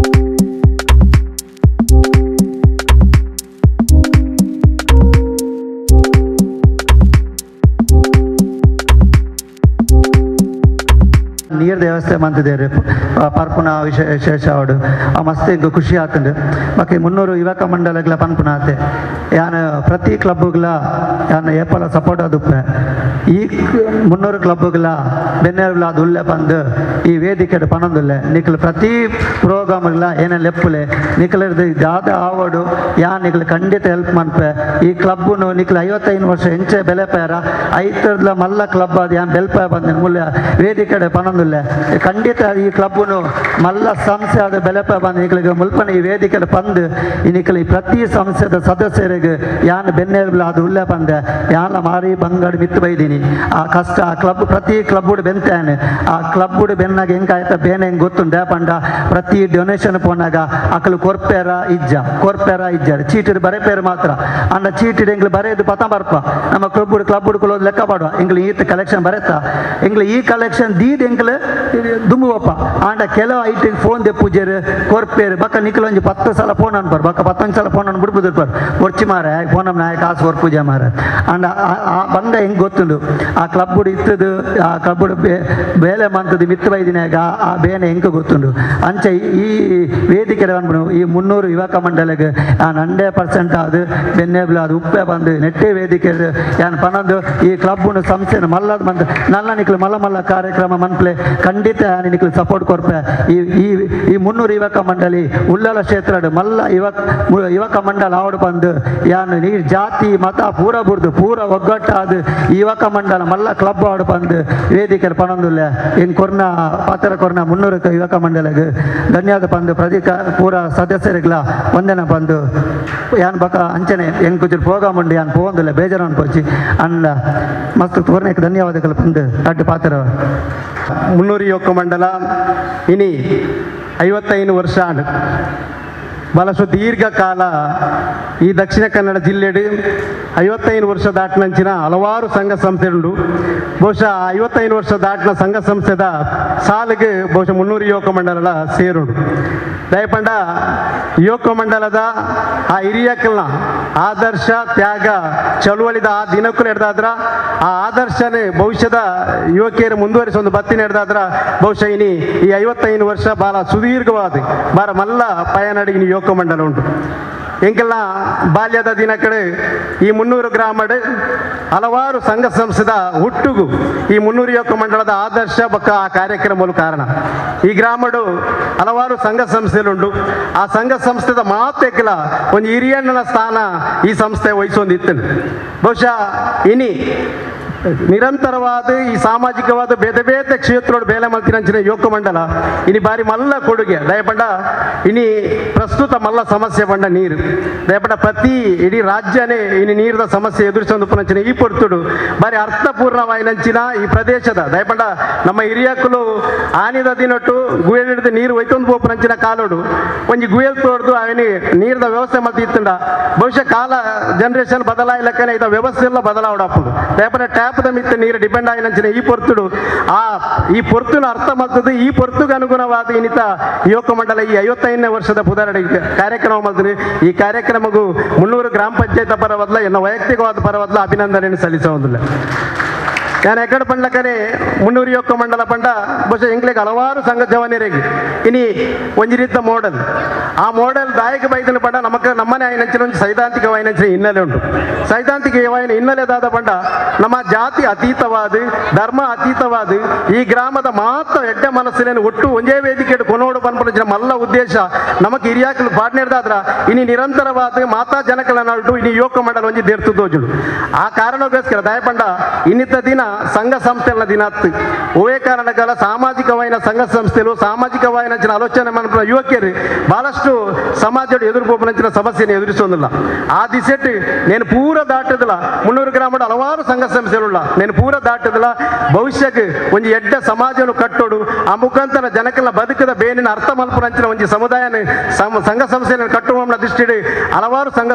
ನೀರು ವ್ಯವಸ್ಥೆ ಮಂತಿದ್ದಾರೆ ಪರ್ಪುನ ವಿಶೇಷ ಅವಡು ಆ ಮಸ್ತ್ ಇಂಕ್ ಖುಷಿ ಆತಂಡು. ಬಾಕಿ 300 ಯುವಕ ಮಂಡಲಗಳ ಪನ್ಪುನ ಆತೆ ಯಾನ್ ಪ್ರತಿ ಕ್ಲಬ್ಗಳ ಯಾನ್ ಏಪಲ ಸಪೋರ್ಟ್ ಆದುಪ್ಪೆ ಈ 300 ಕ್ಲಬ್ಗಳ ಬೆನ್ನೆಲ್ಲ ಅದು ಉಲ್ಲೆ ಬಂದು ಈ ವೇದಿಕೆ ಪನೊಂದುಲ್ಲೆ ನಿಕ್ಲು ಪ್ರತಿ ಪ್ರೋಗ್ರಾಮ್ಗಳ ಏನೇ ಲೆಪ್ಪುಲೆ ನಿಕ್ಲರ್ದು ದಾದ ಆವಡು ಯಾನ್ ನಿಕ್ಲು ಖಂಡಿತ ಹೆಲ್ಪ್ ಮನ್ಪೆ. ಈ ಕ್ಲಬ್ಬುನು ನಿಕ್ಲು 55 ವರ್ಷ ಎಂಚೆ ಬೆಲೆಪೇರ ಐತರ್ದ ಮಲ್ಲ ಕ್ಲಬ್ ಅದು ಯಾನ್ ಬೆಲ್ಪೆ ಬಂದ ಮುಲ್ಲೆ ವೇದಿಕೆ ಪನೊಂದುಲ್ಲೆ ಖಂಡಿತ ಈ ಕ್ಲಬ್ಬುನು ಮಲ್ಲ ಸಂಸ್ಥೆ ಆದ ಬೆಲೆಪೆ ಬಂದು ನಿಕ್ಲಿಗೆ ಮುಲ್ಪನ ಈ ವೇದಿಕೆ ಪಂದು ಈ ನಿಕ್ಲು ಈ ಪ್ರತಿ ಸಂಸ್ಥೆದ ಸದಸ್ಯರಿಗೆ ಯಾನ್ ಬೆನ್ನೆಲ್ಲ ಅದು ಉಲ್ಲೆ ಬಂದೆ ಯಾನ ಮಾರಿ ಬಂಗಾಡಿ ಮಿತ್ತು ಬೈದೀನಿ ಆ ಕಷ್ಟ ಆ ಕ್ಲಬ್ ಪ್ರತಿ ಕ್ಲಬ್ಬುಡು ಬೆಂತಾನೆ ಆ ಕ್ಲಬ್ಬುಡು ಬೆನ್ನಾಗ ಹೆಂಗಾಯ್ತ ಬೇನೆ ಹೆಂಗೆ ಗೊತ್ತುಂಡೆ ಪಂಡ ಪ್ರತಿ ಡೊನೇಷನ್ ಪೋನಾಗ ಅಕಲು ಕೊರ್ಪೇರ ಇಜ್ಜ ಕೊರ್ಪೇರ ಇಜ್ಜ ಚೀಟಿಡು ಬರೆಪೇರು ಮಾತ್ರ ಅಂಡ ಚೀಟಿಡು ಎಂಗ್ಲು ಬರೆಯೋದು ಪತ ಬರ್ಪ ನಮ್ಮ ಕ್ಲಬ್ಬುಡು ಕ್ಲಬ್ಬುಡು ಕೊಲೋದು ಲೆಕ್ಕ ಪಾಡುವ ಎಂಗ್ಲು ಈತ ಕಲೆಕ್ಷನ್ ಬರೆತ್ತ ಎಂಗ್ಲು ಈ ಕಲೆಕ್ಷನ್ ದೀದ್ ಎಂಗ್ಲು ದುಂಬುವಪ್ಪ ಆಂಡ ಕೆಲವು ಐಟಿಗೆ ಫೋನ್ ದೆಪ್ಪುಜೇರು ಕೊರ್ಪೇರು ಬಕ್ಕ ನಿಕ್ಲು ಒಂಜಿ 10 ಸಲ ಫೋನ್ ಅನ್ಪಾರು ಬಕ್ಕ 11 ಸಲ ಫೋನ್ ಅನ್ ಬಿಡ್ಬುದಿರ್ಪಾರು ಒರ್ಚಿ ಮಾರೆ ಫೋನ್ ನಾಯ ಕಾಸು ಕೊರ್ಪೂಜೆ ಮಾರೆ ಅಂಡ ಆ ಬಂಗ ಹೆಂಗೆ ಗೊತ್ತುಂಡು ಆ ಕ್ಲಬ್ಬುಡು ಇತ್ತದು ಆ ಕ್ಲಬ್ಬುಡು ಬೇಲೆ ಮಂತದ್ದು ಮಿತ್ತು ಬೈದಿನಾಗ ಆ ಬೇನೆ ಹೆಂಗೆ ಗೊತ್ತುಂಡು. ಅಂಚೆ ಈ ವೇದಿಕೆ ಅನ್ಬಿಡು ಈ 300 ಯುವಕ ಮಂಡಲಗೆ ನಾನು 100% ಅದು ಬೆನ್ನೆಬ್ಲು ಅದು ಉಪ್ಪೆ ಬಂದು ನೆಟ್ಟೆ ವೇದಿಕೆ ಯಾನ್ ಪನೊಂದು ಈ ಕ್ಲಬ್ಬುನು ಸಂಸ್ಥೆನ ಮಲ್ಲದ ಬಂದು ನಲ್ಲ ನಿಕ್ಲು ಮಲ್ಲ ಮಲ್ಲ ಕಾರ್ಯಕ್ರಮ ಮನ್ಪ್ಲೆ ಖಂಡಿತ ನಿಕ್ಲು ಸಪೋರ್ಟ್ ಕೊರ್ಪೆ. ಈ ಈ ಈ 300 ಯುವಕ ಮಂಡಳಿ ಉಳ್ಳಲ ಕ್ಷೇತ್ರ ಮಲ್ಲ ಯುವಕ ಮಂಡಲ ಆವಡು ಬಂದು ಯಾನ್ ನೀ ಜಾತಿ ಮತ ಪೂರ ಬುಡ್ದು ಪೂರ ಒಗ್ಗಟ್ಟಾದ ಯುವಕ ಮಂಡಲ ಮಲ್ಲ ಕ್ಲಬ್ ಆಡು ಬಂದು ವೇದಿಕೆ ಪನೊಂದುಲ್ಲೆ ಇನ್ ಕೊರ್ನ ಪಾತ್ರ ಕೊರ್ನ 300 ಯುವಕ ಮಂಡಲಗೆ ಧನ್ಯವಾದ ಬಂದು ಪ್ರತಿ ಪೂರ ಸದಸ್ಯರಿಗ್ಲ ವಂದನೆ ಬಂದು ಯಾನ್ ಬಕ ಅಂಚನೆ ಹೆಂಗ್ ಕುಚುರು ಪ್ರೋಗ್ರಾಮ್ ಉಂಡು ಯಾನ್ ಪೋಂದುಲ್ಲೆ ಬೇಜಾರು ಅನ್ಪೋಚಿ ಅಂಡ ಮಸ್ತ್ ತೋರ್ನೆಕ್ ಧನ್ಯವಾದಗಳು ಬಂದು ಅಡ್ಡು ಪಾತ್ರ. 300 ಯುವಕ ಮಂಡಲ ಇನಿ 55 ವರ್ಷ ಬಹಳಷ್ಟು ದೀರ್ಘಕಾಲ ಈ ದಕ್ಷಿಣ ಕನ್ನಡ ಜಿಲ್ಲೆಡು 55 ವರ್ಷ ದಾಟಿನಂಚಿನ ಹಲವಾರು ಸಂಘ ಸಂಸ್ಥೆಗಳು ಬಹುಶಃ 55 ವರ್ಷ ದಾಟಿನ ಸಂಘ ಸಂಸ್ಥೆದ ಸಾಲಿಗೆ ಬಹುಶಃ 300 ಯುವಕ ಮಂಡಲ ಸೇರುಂಡು. ದಯಪಂಡ ಯುವಕ ಮಂಡಲದ ಆ ಹಿರಿಯಕಲ್ನ ಆದರ್ಶ ತ್ಯಾಗ ಚಳುವಳಿದ ಆ ದಿನಕ್ಕೂ ಹಿಡ್ದಾದ್ರ ಆ ಆದರ್ಶನೇ ಭವಿಷ್ಯದ ಯುವಕಿಯರು ಮುಂದುವರಿಸೋ ಒಂದು ಬತ್ತಿನ ಹಿಡ್ದಾದ್ರ ಬಹುಶಃ ಇನಿ ಈ 55 ವರ್ಷ ಭಾಳ ಸುದೀರ್ಘವಾದ ಭಾಳ ಮಲ್ಲ ಪಯಣಡಿಗೆ ಯುವಕ ಮಂಡಲ ಉಂಟು. ಎಂಕೆಲ್ಲ ಬಾಲ್ಯದ ದಿನ ಕಡೆ ಈ 300 ಗ್ರಾಮಡ್ ಹಲವಾರು ಸಂಘ ಸಂಸ್ಥೆದ ಹುಟ್ಟುಗು ಈ 300 ಯುವಕ ಮಂಡಳದ ಆದರ್ಶ ಬೊಕ್ಕ ಆ ಕಾರ್ಯಕ್ರಮಗಳು ಕಾರಣ. ಈ ಗ್ರಾಮಡು ಹಲವಾರು ಸಂಘ ಸಂಸ್ಥೆಲುಂಡು. ಆ ಸಂಘ ಸಂಸ್ಥೆದ ಮಾತೆಕ್ಲ ಒಂದು ಹಿರಿಯಣ್ಣನ ಸ್ಥಾನ ಈ ಸಂಸ್ಥೆ ವಹಿಸೊಂದಿತ್ತು. ಬಹುಶಃ ಇನಿ ನಿರಂತರವಾದ ಈ ಸಾಮಾಜಿಕವಾದ ಬೇತೆ ಬೇತೆ ಕ್ಷೇತ್ರೋಡು ಬೇಲೆ ಮಲ್ತಿನಂಚಿನ ಯುವಕ ಮಂಡಲ ಇನಿ ಬಾರಿ ಮಲ್ಲ ಕೊಡುಗೆ. ದಯಪಂಡ ಇನಿ ಪ್ರಸ್ತುತ ಮಲ್ಲ ಸಮಸ್ಯೆ ಬಂಡ ನೀರು. ದಯಪಂಡ ಪ್ರತಿ ಇಡೀ ರಾಜ್ಯನೇ ಇನಿ ನೀರಿನ ಸಮಸ್ಯೆ ಎದುರಿಸೊಂದು ಈ ಪೊರ್ತುಡು ಬಾರಿ ಅರ್ಥಪೂರ್ಣವಾಯಿನಂಚಿನ ಈ ಪ್ರದೇಶದ ದಯಪಂಡ ನಮ್ಮ ಹಿರಿಯಕ್ಕಲು ಆನಿದ ದಿನೊಟ್ಟು ಗುಯಲ್ ಹಿಡಿದು ನೀರು ಒಯ್ತೊಂದು ಪೋಪುನಂಚಿನ ಕಾಲೋಡು ಒಂಜಿ ಗುಯಲ್ ತೋಡ್ದು ಅವನಿ ನೀರಿನ ವ್ಯವಸ್ಥೆ ಮಲ್ತಿತ್ತುಂಡ. ಬಹುಶಃ ಕಾಲ ಜನರೇಷನ್ ಬದಲಾಯಿಲಕ್ಕನೆ ಇದ ವ್ಯವಸ್ಥೆ ಎಲ್ಲ ಬದಲಾವಡಪ್ಪುಂಡು. ದಯಪಂಡ ಟ್ಯಾಪ್ ಮಿತ್ತ ನೀರು ಡಿಪೆಂಡ್ ಆಗಿನಂಚಿನ ಈ ಪೊರ್ತುಡು ಆ ಈ ಪೊರ್ತುನ ಅರ್ಥ ಮಾಡ್ತದೆ. ಈ ಪೊರ್ತುಗೆ ಅನುಗುಣವಾದ ಇನ್ನಿತ ಯುವಕ ಮಂಡಲ ಈ 55ನೇ ವರ್ಷದ ಪುದರಡಿ ಕಾರ್ಯಕ್ರಮ ಮಾಡ್ತೀನಿ. ಈ ಕಾರ್ಯಕ್ರಮಕ್ಕೂ 300 ಗ್ರಾಮ ಪಂಚಾಯತ್ ಪರವದ್ಲ ಎನ್ನ ವೈಯಕ್ತಿಕವಾದ ಪರವದ್ಲ ಅಭಿನಂದನೆಯನ್ನು ಸಲ್ಲಿಸುವುದಿಲ್ಲ. ನಾನು ಎಕ್ಕಡ ಪಂಡ್ಲಕನೆ 300 ಯುವಕ ಮಂಡಲ ಪಂಡ ಬಹುಶಃ ಎಂಗ್ಲಿಗೆ ಹಲವಾರು ಸಂಘ ಜವನಿರಿಗೆ ಇನಿ ಒಂಜಿ ರೀತಿಯ ಮೋಡಲ್ ಆ ಮೋಡಲ್ ದಾಯಕ ಬೈದನ ಪಂಡ ನಮಕ್ ನಮ್ಮನೆ ಆಯ್ನಂಚಿನ ಒಂಜಿ ಸೈದ್ಧಾಂತಿಕವಾಯಿನಂಚಿನ ಹಿನ್ನೆಲೆ ಉಂಟು. ಸೈದ್ಧಾಂತಿಕ ಹಿನ್ನೆಲೆದಾದ ಪಂಡ ನಮ್ಮ ಜಾತಿ ಅತೀತವಾದ ಧರ್ಮ ಅತೀತವಾದ ಈ ಗ್ರಾಮದ ಮಾತ್ರ ಎಡ್ಡೆ ಮನಸ್ಸಿನ ಒಟ್ಟು ಒಂದೇ ವೇದಿಕೆ ಕೊನೋಡು ಪನ್ಪುನ ಮಲ್ಲ ಉದ್ದೇಶ ನಮಕ್ ಹಿರಿಯಾಕಲು ಪಾಡ್ನೇರ್ದಾದ್ರ ಇನಿ ನಿರಂತರವಾದ ಮಾತಾ ಜನಕಲ ನಡು ಇನಿ ಯುವಕ ಮಂಡಲ ಒಂಜಿ ದೇರ್ತದೋಜುಡು. ಆ ಕಾರಣಕ್ಕೋಸ್ಕರ ದಯಪಂಡ ಇನ್ನಿತ ದಿನ ಸಂಘ ಸಂಸ್ಥೆಗಳ ದಿನ ಓವೇ ಕಾರಣಗಳ ಸಾಮಾಜಿಕವಾಯಿನ ಸಂಘ ಸಂಸ್ಥೆಗಳು ಸಾಮಾಜಿಕವಾಯಿನ ಆಲೋಚನೆ ಮಾಡುವ ಯುವಕಿಯರು ಬಹಳಷ್ಟು ಸಮಾಜ ಎದುರುಪೋಪನಂಚಿನ ಸಮಸ್ಯೆಯನ್ನು ಎದುರಿಸೋದಿಲ್ಲ. ಆ ದಿಸೆಟ್ ನೇನು ಪೂರ ದಾಟದಿಲ್ಲ. 300 ಗ್ರಾಮದ ಹಲವಾರು ಸಂಘ ಸಂಸ್ಥೆಗಳುಳ್ಳ ನೇನು ಪೂರ ದಾಟದಿಲ್ಲ. ಭವಿಷ್ಯಕ್ಕೆ ಒಂದು ಎಡ್ಡ ಸಮಾಜವನ್ನು ಕಟ್ಟೋಡು ಆ ಮುಖಾಂತರ ಜನಕ್ಕೆಲ್ಲ ಬದುಕದ ಬೇನಿನ ಅರ್ಥ ಮಲ್ಪನಂಚಿನ ಒಂದು ಸಮುದಾಯನ ಸಂಘ ಸಂಸ್ಥೆಯನ್ನು ಕಟ್ಟುವ ದೃಷ್ಟಿ ಹಲವಾರು ಸಂಘ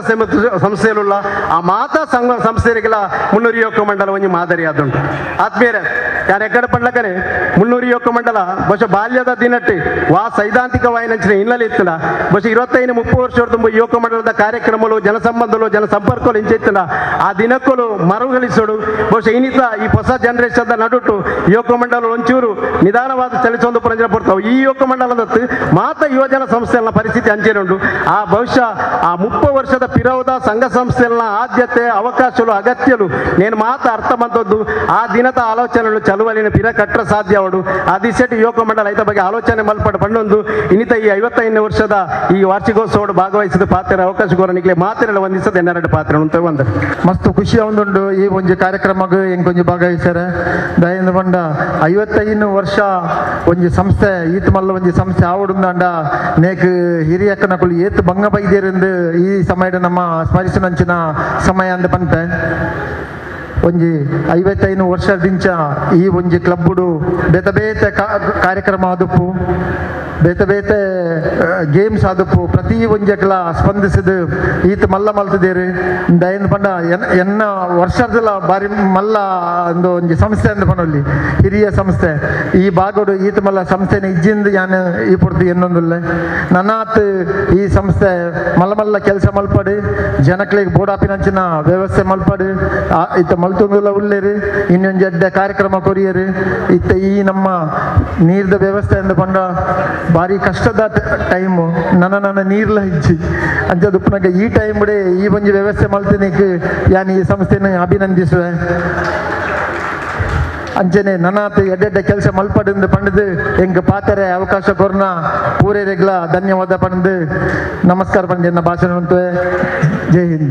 ಸಂಸ್ಥೆಗಳುಳ್ಳ ಆ ಮಾತಾ ಸಂಘ ಸಂಸ್ಥೆಗಳಿಗೆಲ್ಲ 300 ಯುವಕ ಮಂಡಲ ಒಂದು ಮಾದರಿಯಾದುಂಟು. ಆತ್ಮೀಯರೇ, ಯಾರು ಎಕ್ಕಡ ಪಂಡ್ಲಕನೆ 300 ಯುವಕ ಮಂಡಲ ಬಹುಶಃ ಬಾಲ್ಯದ ದಿನಟ್ಟಿ ವಾ ಸೈದ್ಧಾಂತಿಕವಾಯಿನಂಚಿನ ಹಿನ್ನೆಲೆ ಇತ್ತಲ್ಲ. ಬಹುಶಃ 25-30 ವರ್ಷ ತುಂಬ ಯುವಕ ಮಂಡಲದ ಕಾರ್ಯಕ್ರಮಗಳು ಜನಸಂಬಂಧಗಳು ಜನಸಂಪರ್ಕಗಳು ಇಂಚಿತ್ತಲ್ಲ. ಆ ದಿನಕ್ಕೂ ಮರುಗಳಿಸೋಡು ಬಹುಶಃ ಇನ್ನಿತ ಈ ಹೊಸ ಜನರೇಷನ್ ನಡುಟು ಯುವಕ ಮಂಡಲ ಒಂಚೂರು ನಿಧಾನವಾದ ಚಲಿಸೊಂದು ಪರಂಜನ ಪಡ್ತಾವೆ. ಈ ಯುವಕ ಮಂಡಲದ ಮಾತ ಯುವಜನ ಸಂಸ್ಥೆಗಳ ಪರಿಸ್ಥಿತಿ ಅಂಚೆನುಂಟು. ಆ ಬಹುಶಃ ಆ 30 ವರ್ಷದ ಪಿರವದ ಸಂಘ ಸಂಸ್ಥೆಗಳ ಆದ್ಯತೆ ಅವಕಾಶಗಳು ಅಗತ್ಯಲು ನೇನು ಮಾತ ಅರ್ಥ ಮಂತದ್ದು ಆ ದಿನದ ಆಲೋಚನೆಗಳು ಚಳುವಳಿನ ಪಿರ ಕಟ್ಟರ ಸಾಧ್ಯ ಅವಡು. ಆ ದಿಸೆಟ್ ಯುವಕ ಮಂಡಲ ಐತ ಬಗ್ಗೆ ಆಲೋಚನೆ ಮಲ್ಪಡ ಪಣ್ಣೊಂದು ಇನ್ನಿತ ಈ 55ನೇ ವರ್ಷದ ಈ ವಾರ್ಷಿಕೋತ್ಸವ ಭಾಗವಹಿಸಿದ ಪಾತ್ರ ಅವಕಾಶ ಕೋರನಿಗೆ ಮಾತಿರಲ್ಲ ವಂದಿಸದ ಎನ್ನೆರಡು ಪಾತ್ರ ಅಂತ ಒಂದು ಮಸ್ತ್ ಖುಷಿ ಒಂದುಂಡು. ಈ ಒಂಜಿ ಕಾರ್ಯಕ್ರಮಕ್ಕೆ ಎಂಕೊಂಜಿ ಭಾಗವಹಿಸ್ಯಾರ ದಯಿಂದ ಬಂಡ 55 ವರ್ಷ ಒಂಜಿ ಸಂಸ್ಥೆ ಈತ ಮಲ್ಲ ಒಂಜಿ ಸಂಸ್ಥೆ ಆವಡುಂದಾಂಡ ನೇಕ್ ಹಿರಿಯಕ್ಕನಕುಲು ಏತ್ ಬಂಗ ಬೈದೇರೆಂದು ಈ ಸಮಯದ ನಮ್ಮ ಸ್ಮರಿಸಿನಂಚಿನ ಸಮಯ ಅಂದ ಪನ್ಪೆ. ಒಂಜಿ 55 ವರ್ಷದಿಂಚ ಈ ಒಂಜಿ ಕ್ಲಬ್ಬುಡು ಬೇತೆ ಬೇತೆ ಕಾರ್ಯಕ್ರಮ ಆದುಪ್ಪು ಬೇತೆ ಬೇತೆ ಗೇಮ್ಸ್ ಆದುಪ್ಪು ಪ್ರತಿ ಒಂಜಕ್ಲ ಸ್ಪಂದಿಸಿದ ಈತ ಮಲ್ಲ ಮಲ್ತದೇರು ದಯನ್ ಪಂಡ ಎನ್ನ ವರ್ಷದಲ್ಲ ಬಾರಿ ಮಲ್ಲ ಒಂದು ಒಂಜಿ ಸಂಸ್ಥೆ ಅಂದ ಪನೊಲ್ಲಿ ಹಿರಿಯ ಸಂಸ್ಥೆ ಈ ಬಾಗೋಡು ಈತ ಮಲ್ಲ ಸಂಸ್ಥೆನ ಇಜ್ಜಿಂದ ಯಾನ್ ಈ ಪೊರ್ತು ಎನ್ನೊಂದುಲ್ಲ ನನ್ನಾತ್ ಈ ಸಂಸ್ಥೆ ಮಲ್ಲ ಮಲ್ಲ ಕೆಲಸ ಮಲ್ಪಡು ಜನಕ್ಲಿಗೆ ಬೋಡಾಪಿನಂಚಿನ ವ್ಯವಸ್ಥೆ ಮಲ್ಪಡು ಈತ ಮಲ್ತೊಂದುಲ್ಲ ಉಲ್ಲೇರು ಇನ್ನೊಂದು ಎಡ್ಡೆ ಕಾರ್ಯಕ್ರಮ ಕೊರಿಯರು ಇತ್ತ ಈ ನಮ್ಮ ನೀರ್ದ ವ್ಯವಸ್ಥೆ ಅಂದ ಪಂಡ ಭಾರಿ ಕಷ್ಟದ ಟೈಮು ನನ್ನ ನನ್ನ ನೀರ್ಲ ಇಜ್ಜಿ ಅಂಚದುಪ್ಪನಾಗ ಈ ಟೈಮ್ ಬಿಡೆ ಈ ಒಂಜಿ ವ್ಯವಸ್ಥೆ ಮಲ್ತಿನಿಕ್ ಯಾನ್ ಈ ಸಂಸ್ಥೆನ ಅಭಿನಂದಿಸುವೆ. ಅಂಚನೆ ನನ್ನಾತ್ ಎಡ್ಡೆಡ್ಡೆ ಕೆಲಸ ಮಲ್ಪಡಿಂದು ಪಂಡದು ಎಂಕ್ ಪಾತೆರೆ ಅವಕಾಶ ಕೊರ್ನ ಪೂರೇರೆಗ್ಲ ಧನ್ಯವಾದ ಪಂಡು ನಮಸ್ಕಾರ ಪಂಡ ಎನ್ನ ಭಾಷಣ ಅಂತುವೆ. ಜೈ ಹಿಂದ್.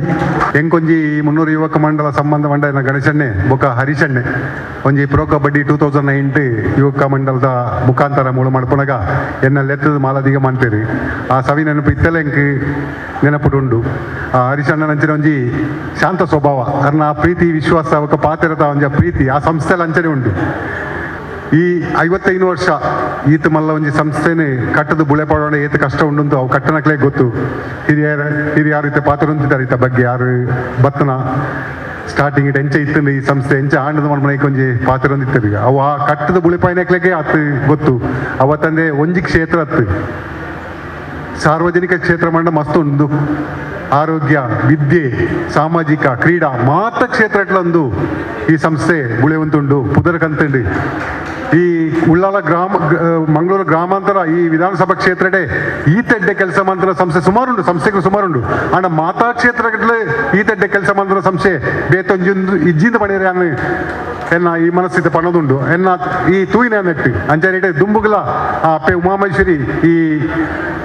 ಎಂಕೊಂಜಿ 300 ಯುವಕ ಮಂಡಲ ಸಂಬಂಧ ಮಂಡ ಗಣೇಶಣ್ಣೆ ಬೊಕ ಹರೀಶಣ್ಣೆ ಒಂಜಿ ಪ್ರೊ ಕಬಡ್ಡಿ 2009 ಯುವಕ ಮಂಡಲದ ಮುಖಾಂತರ ಮೂಲ ಮಾಡ್ಪುನಗ ಎನ್ನ ಲೆತ್ತದ ಮಾಲದಿಗೆ ಮಾಡ್ತೀರಿ. ಆ ಸವಿ ನೆನಪು ಇತ್ತಲ್ಲ ಎಂಕ್ ನೆನಪುಡುಂಡು. ಆ ಹರೀಶಣ್ಣನ ಒಂಜಿ ಶಾಂತ ಸ್ವಭಾವ ಅರ್ನ ಆ ಪ್ರೀತಿ ವಿಶ್ವಾಸ ఒక ಪಾತಿರತ ಒಂಜಿ ಪ್ರೀತಿ ಆ ಸಂಸ್ಥೆಲ ಅಂಚನೆ ಉಂಡು. ಈ 55 ವರ್ಷ ಈತ ಮಲ್ಲ ಒಂಜಿ ಸಂಸ್ಥೆನೆ ಕಟ್ಟದು ಬುಳೆಪಾಡೋಣ ಏತ ಕಷ್ಟ ಉಂಟು ಅವು ಕಟ್ಟನಕ್ಲೇ ಗೊತ್ತು. ಹಿರಿಯರು ಈತ ಪಾತ್ರ ಈತ ಬಗ್ಗೆ ಯಾರು ಬತ್ತನ ಸ್ಟಾರ್ಟಿಂಗ್ it ಎಂಚ ಇತ್ತು ಈ ಸಂಸ್ಥೆ ಎಂಚ ಆಂಡದ ಮನ್ಮನೆ ಒಂಜಿ ಪಾತ್ರ ಇತ್ತರು ಅವು ಆ ಕಟ್ಟದ ಬುಳೆಪಾಯಿನಕ್ಲೆಗೆ ಆತು ಗೊತ್ತು. ಅವತ್ತಂದೆ ಒಂಜಿ ಕ್ಷೇತ್ರ ಅತ್ತು ಸಾರ್ವಜನಿಕ ಕ್ಷೇತ್ರ ಮಂಡ ಮಸ್ತ್ ಉಂಡು. ಆರೋಗ್ಯ, ವಿದ್ಯೆ, ಸಾಮಾಜಿಕ, ಕ್ರೀಡಾ ಮಾತ ಕ್ಷೇತ್ರಟ್ಲೊಂದು ಈ ಸಂಸ್ಥೆ ಬುಳೆವಂತುಂಡು ಪುದರ್ ಕಂತುಂಡು. ಈ ಉಳ್ಳಾಲ ಗ್ರಾಮ ಮಂಗಳೂರು ಗ್ರಾಮಾಂತರ ಈ ವಿಧಾನಸಭಾ ಕ್ಷೇತ್ರಡೆ ಈ ತೆಡ್ಡೆ ಕೆಲಸ ಮಂತ್ರ ಸಂಸ್ಥೆ ಸುಮಾರುಂಡು, ಸಂಸ್ಥೆಗಳು ಸುಮಾರುಂಡು. ಆಂಡ ಮಾತಾ ಕ್ಷೇತ್ರಗಟ್ಟಲೆ ಈ ತೆಡ್ಡೆ ಕೆಲಸ ಮಂತ್ರ ಸಂಸ್ಥೆ ಬೇತೊಂಜಿ ಇಜ್ಜಿಂದ ಪಡೆಯರೆ ಎನ್ನ ಈ ಮನಸ್ಥಿತಿ ಪಣದುಂಡು ಎನ್ನ ಈ ತೂಯಿನ ನೆಟ್ಟು ಅಂಚನೆ ದುಂಬುಗಲ ಆ ಅಪ್ಪೆ ಉಮಾಮಹೇಶ್ವರಿ ಈ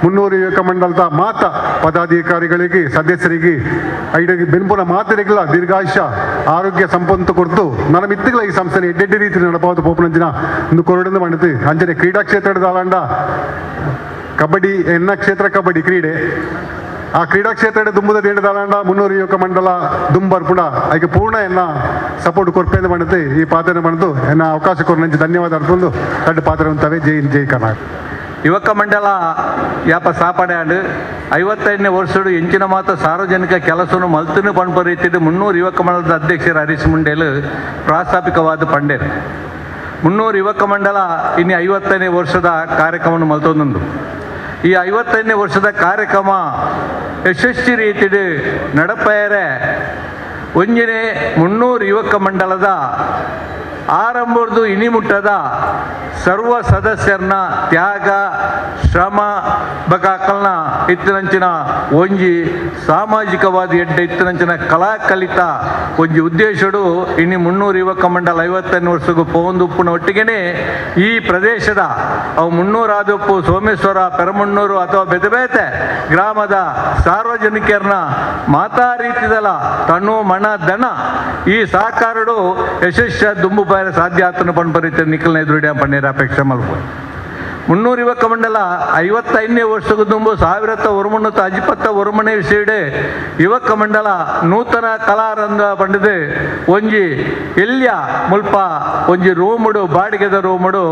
ಮುನ್ನೂರು ಯುವಕ ಮಂಡಲದ ಮಾತ ಪದಾಧಿಕಾರಿಗಳಿಗೆ ಸದಸ್ಯರಿಗೆ ಐಡಿಗೆ ಬೆಂಬಲ ಮಾತರಿಗಳ ದೀರ್ಘಾಯುಷ್ಯ ಆರೋಗ್ಯ ಸಂಪತ್ತು ಕೊಡ್ತು ನನ್ನ ಮಿತ್ತುಗಳ ಈ ಸಂಸ್ಥೆ ಎಡ್ಡೆಡ್ಡೆ ರೀತಿ ನಡಬಹುದು ಪೋಪನಂಜಿನ ಒಂದು ಕೊರಡನ್ನು ಮಾಡಿತು. ಅಂಚನೆ ಕ್ರೀಡಾ ಕ್ಷೇತ್ರದ ಆಲಾಂಡ ಕಬಡ್ಡಿ ಎನ್ನ ಕ್ಷೇತ್ರ ಕಬಡ್ಡಿ ಕ್ರೀಡೆ ಆ ಕ್ರೀಡಾ ಕ್ಷೇತ್ರ ದುಂಬುದ ದೇಂಡದಾಲಾಂಡ ಮುನ್ನೂರು ಯುವಕ ಮಂಡಲ ದುಂಬರ್ ಪುಡ ಅದಕ್ಕೆ ಪೂರ್ಣ ಎನ್ನ ಸಪೋರ್ಟ್ ಕೊರ್ಪೇಂದು ಮಾಡಿದ್ದು ಈ ಪಾತ್ರ ಮಾಡಿದ್ದು ಎನ್ನ ಅವಕಾಶ ಕೊರ ಧನ್ಯವಾದ ಅರ್ಪೊಂದು ದೊಡ್ಡ ಪಾತ್ರ ಅಂತವೆ. ಜೈ ಜೈ ಕರ್ನಾಟಕ. ಯುವಕ ಮಂಡಲ ಯಾಪ ಸ್ಥಾಪನೆ ಆಂಡ್ 55ನೇ ವರ್ಷಡು ಎಂಚಿನ ಮಾತ ಸಾರ್ವಜನಿಕ ಕೆಲಸನು ಮಲ್ತನು ಪಣಪ ರೀತಿಡು 300 ಯುವಕ ಮಂಡಲದ ಅಧ್ಯಕ್ಷರು ಹರೀಶ್ ಮುಂಡೇಲು ಪ್ರಾಸ್ತಾಪಿಕವಾದ ಪಂಡೇರು. 300 ಯುವಕ ಮಂಡಲ ಇನ್ನು 55ನೇ ವರ್ಷದ ಕಾರ್ಯಕ್ರಮವನ್ನು ಮಲ್ತೊಂದುಂಡು. ಈ 55ನೇ ವರ್ಷದ ಕಾರ್ಯಕ್ರಮ ಯಶಸ್ವಿ ರೀತಿಡು ನಡಪೇರೆ ಒಂಜಿನೇ 300 ಯುವಕ ಮಂಡಲದ ಆರಂಭದ್ದು ಇನಿಮುಟ್ಟದ ಸರ್ವ ಸದಸ್ಯರನ್ನ ತ್ಯಾಗ ಶ್ರಮ ಬಕಾಕಲ್ನ ಇತ್ತಿನಂಚಿನ ಒಂಜಿ ಸಾಮಾಜಿಕವಾದ ಎಡ್ಡೆ ಇತ್ತಿನಂಚಿನ ಕಲಾಕಲಿತ ಒಂಜಿ ಉದ್ದೇಶಡು ಇನ್ನು 300 ಯುವಕ ಮಂಡಲ 55 ವರ್ಷಕ್ಕೂ ಪೋಂದು ಉಪ್ಪುನ ಒಟ್ಟಿಗೆನೆ ಈ ಪ್ರದೇಶದ ಅವು 300 ಆದಪ್ಪು ಸೋಮೇಶ್ವರ ಪೆರಮಣ್ಣೂರು ಅಥವಾ ಬೆದಬೇತೆ ಗ್ರಾಮದ ಸಾರ್ವಜನಿಕರನ್ನ ಮಾತಾ ರೀತಿದಲ ತನು ಮಣ ದನ ಈ ಸಹಕಾರಡು ಯಶಸ್ಸ ದುಂಬು ಬಾರ ಸಾಧ್ಯ ಆತನ ಪಣಪರಿತ ನಿಖಲ್ನ ಎದುರುಡಿಯ ಪಣ್ಣೀರ ಅಪೇಕ್ಷೆ ಮಲ್ಪ. 300 ಯುವಕ ಮಂಡಲ 55ನೇ ವರ್ಷಕ್ಕೂ ದುಂಬು 1951 ವಿಷಯಡೆ ಯುವಕ ಮಂಡಲ ನೂತನ ಕಲಾರಂಗ ಪಂಡಿದೆ ಒಂಜಿ ಎಲ್ಯ ಮುಲ್ಪ ಒಂಜಿ ರೂಮುಡು ಬಾಡಿಗೆದ ರೂಮುಡು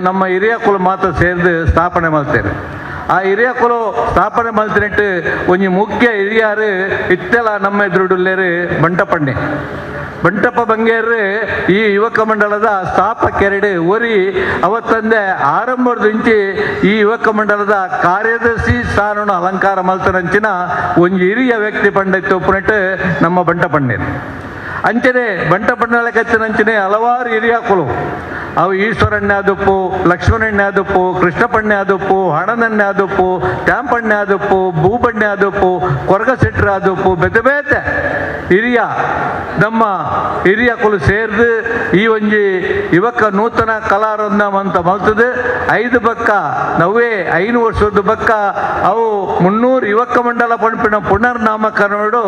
ನಮ್ಮ ಹಿರಿಯ ಕುಲ ಮಾತ್ರ ಸೇರಿದು ಸ್ಥಾಪನೆ ಮಾಡ್ತೇವೆ. ಆ ಹಿರಿಯ ಕುಲ ಸ್ಥಾಪನೆ ಮಾಡ್ತಿನಟ್ಟು ಒಂಜಿ ಮುಖ್ಯ ಹಿರಿಯಾರು ಇತ್ತೆಲ್ಲ ನಮ್ಮ ಎದುರುಡುಲ್ಲೇರು ಬಂಟಪಣ್ಣೆ ಬಂಟಪ್ಪ ಬಂಗೇರು ಈ ಯುವಕ ಮಂಡಲದ ಸ್ಥಾಪಕೆರಡು ಒರಿ ಅವತ್ತಂದೆ ಆರಂಭದ ಇಂಚಿ ಈ ಯುವಕ ಮಂಡಲದ ಕಾರ್ಯದರ್ಶಿ ಸ್ಥಾನವನ್ನು ಅಲಂಕಾರ ಮಲ್ತನಂಚಿನ ಒಂಜಿ ಹಿರಿಯ ವ್ಯಕ್ತಿ ಪಂಡಿತ್ತು ಪುನಟ್ ನಮ್ಮ ಬಂಟಪಣ್ಣೇರು. ಅಂಚನೆ ಬಂಟಪಣ್ಣಲ ಕತ್ತಿನಂಚನೆ ಹಲವಾರು ಹಿರಿಯ ಕುಲು ಅವು ಈಶ್ವರಣ್ಯಾದಪ್ಪು, ಲಕ್ಷ್ಮಣಣ್ಯಾದಪ್ಪು, ಕೃಷ್ಣಪಣ್ಯಾದಪ್ಪು, ಹಣನಣ್ಯಾದಪ್ಪು, ತ್ಯಾಂಪಣ್ಯಾದಪ್ಪು, ಭೂಪಣ್ಯಾದಪ್ಪು, ಕೊರಗಸೆಟ್ರಾದಪ್ಪು, ಬೇತೆ ಬೇತೆ ಹಿರಿಯ ನಮ್ಮ ಹಿರಿಯ ಕುಲು ಸೇರಿದು ಈ ಒಂಜಿ ಯುವಕ ನೂತನ ಕಲಾರಂದ ಅಂತ ಮಲ್ತದೆ. 5 ಬಕ್ಕ ನವೇ 5 ವರ್ಷದ ಬಕ್ಕ ಅವು 300 ಯುವಕ ಮಂಡಲ ಪಂಪಿನ ಪುನರ್ನಾಮಕರಣಡು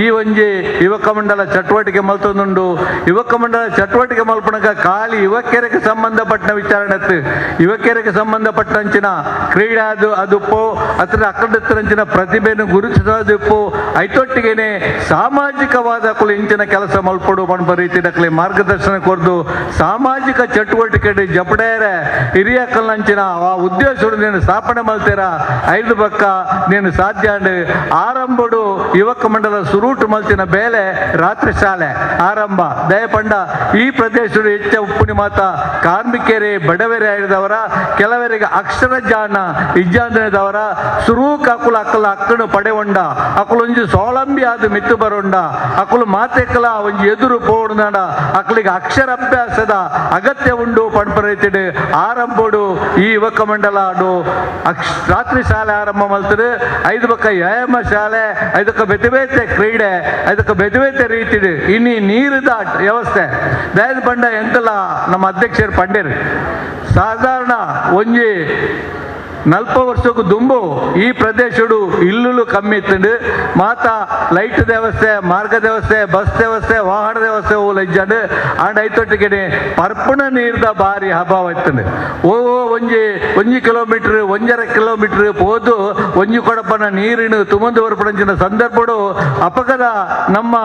ಈ ಒಂಜಿ ಯುವಕ ಮಂಡಲ ಚಟುವಟಿಕೆ ಮಲ್ತೊಂದುಂಡು. ಯುವಕ ಮಂಡಲ ಚಟುವಟಿಕೆ ಮಲ್ಪಣಕ ಖಾಲಿ ಯುವಕರಿಗೆ ಸಂಬಂಧಪಟ್ಟ ವಿಚಾರಣೆ, ಯುವಕರಿಗೆ ಸಂಬಂಧಪಟ್ಟಂಚಿನ ಕ್ರೀಡಾ ಅದು ಅದುಪ್ಪು ಅಥವಾ ಅಕ್ಕಡತ್ತರಂಚಿನ ಪ್ರತಿಭೆಯನ್ನು ಗುರುತಿಸೋದಿಪ್ಪು ಐತೊಟ್ಟಿಗೆನೆ ಸಾಮಾಜಿಕವಾದ ಕುಲು ಇಂಚಿನ ಕೆಲಸ ಮಲ್ಪಡು ಪಣಪ ರೀತಿ ನಕಲಿ ಮಾರ್ಗದರ್ಶನ ಕೊರ್ದು ಸಾಮಾಜಿಕ ಚಟುವಟಿಕೆ ಜಪಡೇರೆ ಹಿರಿಯ ಕಲ್ಲಂಚಿನ ಆ ಉದ್ದೇಶ ನೀನು ಸ್ಥಾಪನೆ ಮಲ್ತೀರ 5 ಬಕ್ಕ ನೀನು ಸಾಧ್ಯ ಆರಂಭಡು ಯುವಕ ಮಂಡಲ ಸುರೂಟು ಮಲ್ತಿನ ಬೇಲೆ ರಾತ್ರಿ ಶಾಲೆ ಆರಂಭ ದಯಪಂಡ ಈ ಪ್ರದೇಶದ ಹೆಚ್ಚ ಉಪ್ಪುನಿ ಮಾತ ಕಾರ್ಮಿಕರೇ ಬಡವರೇ ಆಯ್ದವರ ಕೆಲವರಿಗೆ ಅಕ್ಷರ ಜಾಣ ಇಜ್ಜಾಂದವರ ಸುರೂಕ್ ಅಕುಲ ಅಕ್ಕಲ ಅಕ್ಕನು ಪಡೆವಂಡ ಅಕುಲೊಂಜಿ ಸ್ವಾವಲಂಬಿ ಆದ ಮಿತ್ತು ಬರೋಂಡ ಅಕುಲು ಮಾತೆಕಲ ಒಂಜಿ ಎದುರು ಪೋಡುನಾಡ ಅಕಲಿಗೆ ಅಕ್ಷರಾಭ್ಯಾಸದ ಅಗತ್ಯ ಉಂಡು ಪಣಪರೈತಿಡು ಆರಂಭಡು ಈ ಯುವಕ ಮಂಡಲ ರಾತ್ರಿ ಶಾಲೆ ಆರಂಭ ಮಲ್ತದೆ. 5 ಬಕ್ಕ ವ್ಯಾಯಾಮ ಶಾಲೆ, 5ಕ್ಕ ಬೇತೆ ಬೇತೆ ಕ್ರೀಡೆ, 5ಕ್ಕ ಬೇತೆ ಬೇತೆ ರೀತಿಡು ಇನ್ನು ನೀರಿದ ವ್ಯವಸ್ಥೆ ದಯದ ಪಂಡ ಎಂತೆಲ್ಲ ನಮ್ಮ ಅಧ್ಯಕ್ಷರು ಪಂಡೇರು ಸಾಧಾರಣ ಒಂಜಿ 40 ವರ್ಷಕ್ಕೂ ದುಂಬು ಈ ಪ್ರದೇಶಡು ಇಲ್ಲೂ ಕಮ್ಮಿ ಇತ್ತಂಡು ಮಾತಾ ಲೈಟ್ ವ್ಯವಸ್ಥೆ, ಮಾರ್ಗ ವ್ಯವಸ್ಥೆ, ಬಸ್ ವ್ಯವಸ್ಥೆ, ವಾಹನ ವ್ಯವಸ್ಥೆ ಓಲ ಇಜ್ಜಾಂಡು ಆಂಡ್ ಐತೊಟ್ಟಿಗೆ ಪರ್ಪಣ ನೀರ್ದ ಭಾರಿ ಅಭಾವ ಇತ್ತಂಡು. ಓ ಒಂಜಿ ಒಂಜಿ ಕಿಲೋಮೀಟ್ರ್ 1.5 ಕಿಲೋಮೀಟ್ರ್ ಪೋದು ಒಂಜಿ ಕೊಡಪನ ನೀರಿನ ತುಮಂದು ಬರ್ಪಣಂಚಿನ ಸಂದರ್ಭಡು ಅಪಗದ ನಮ್ಮ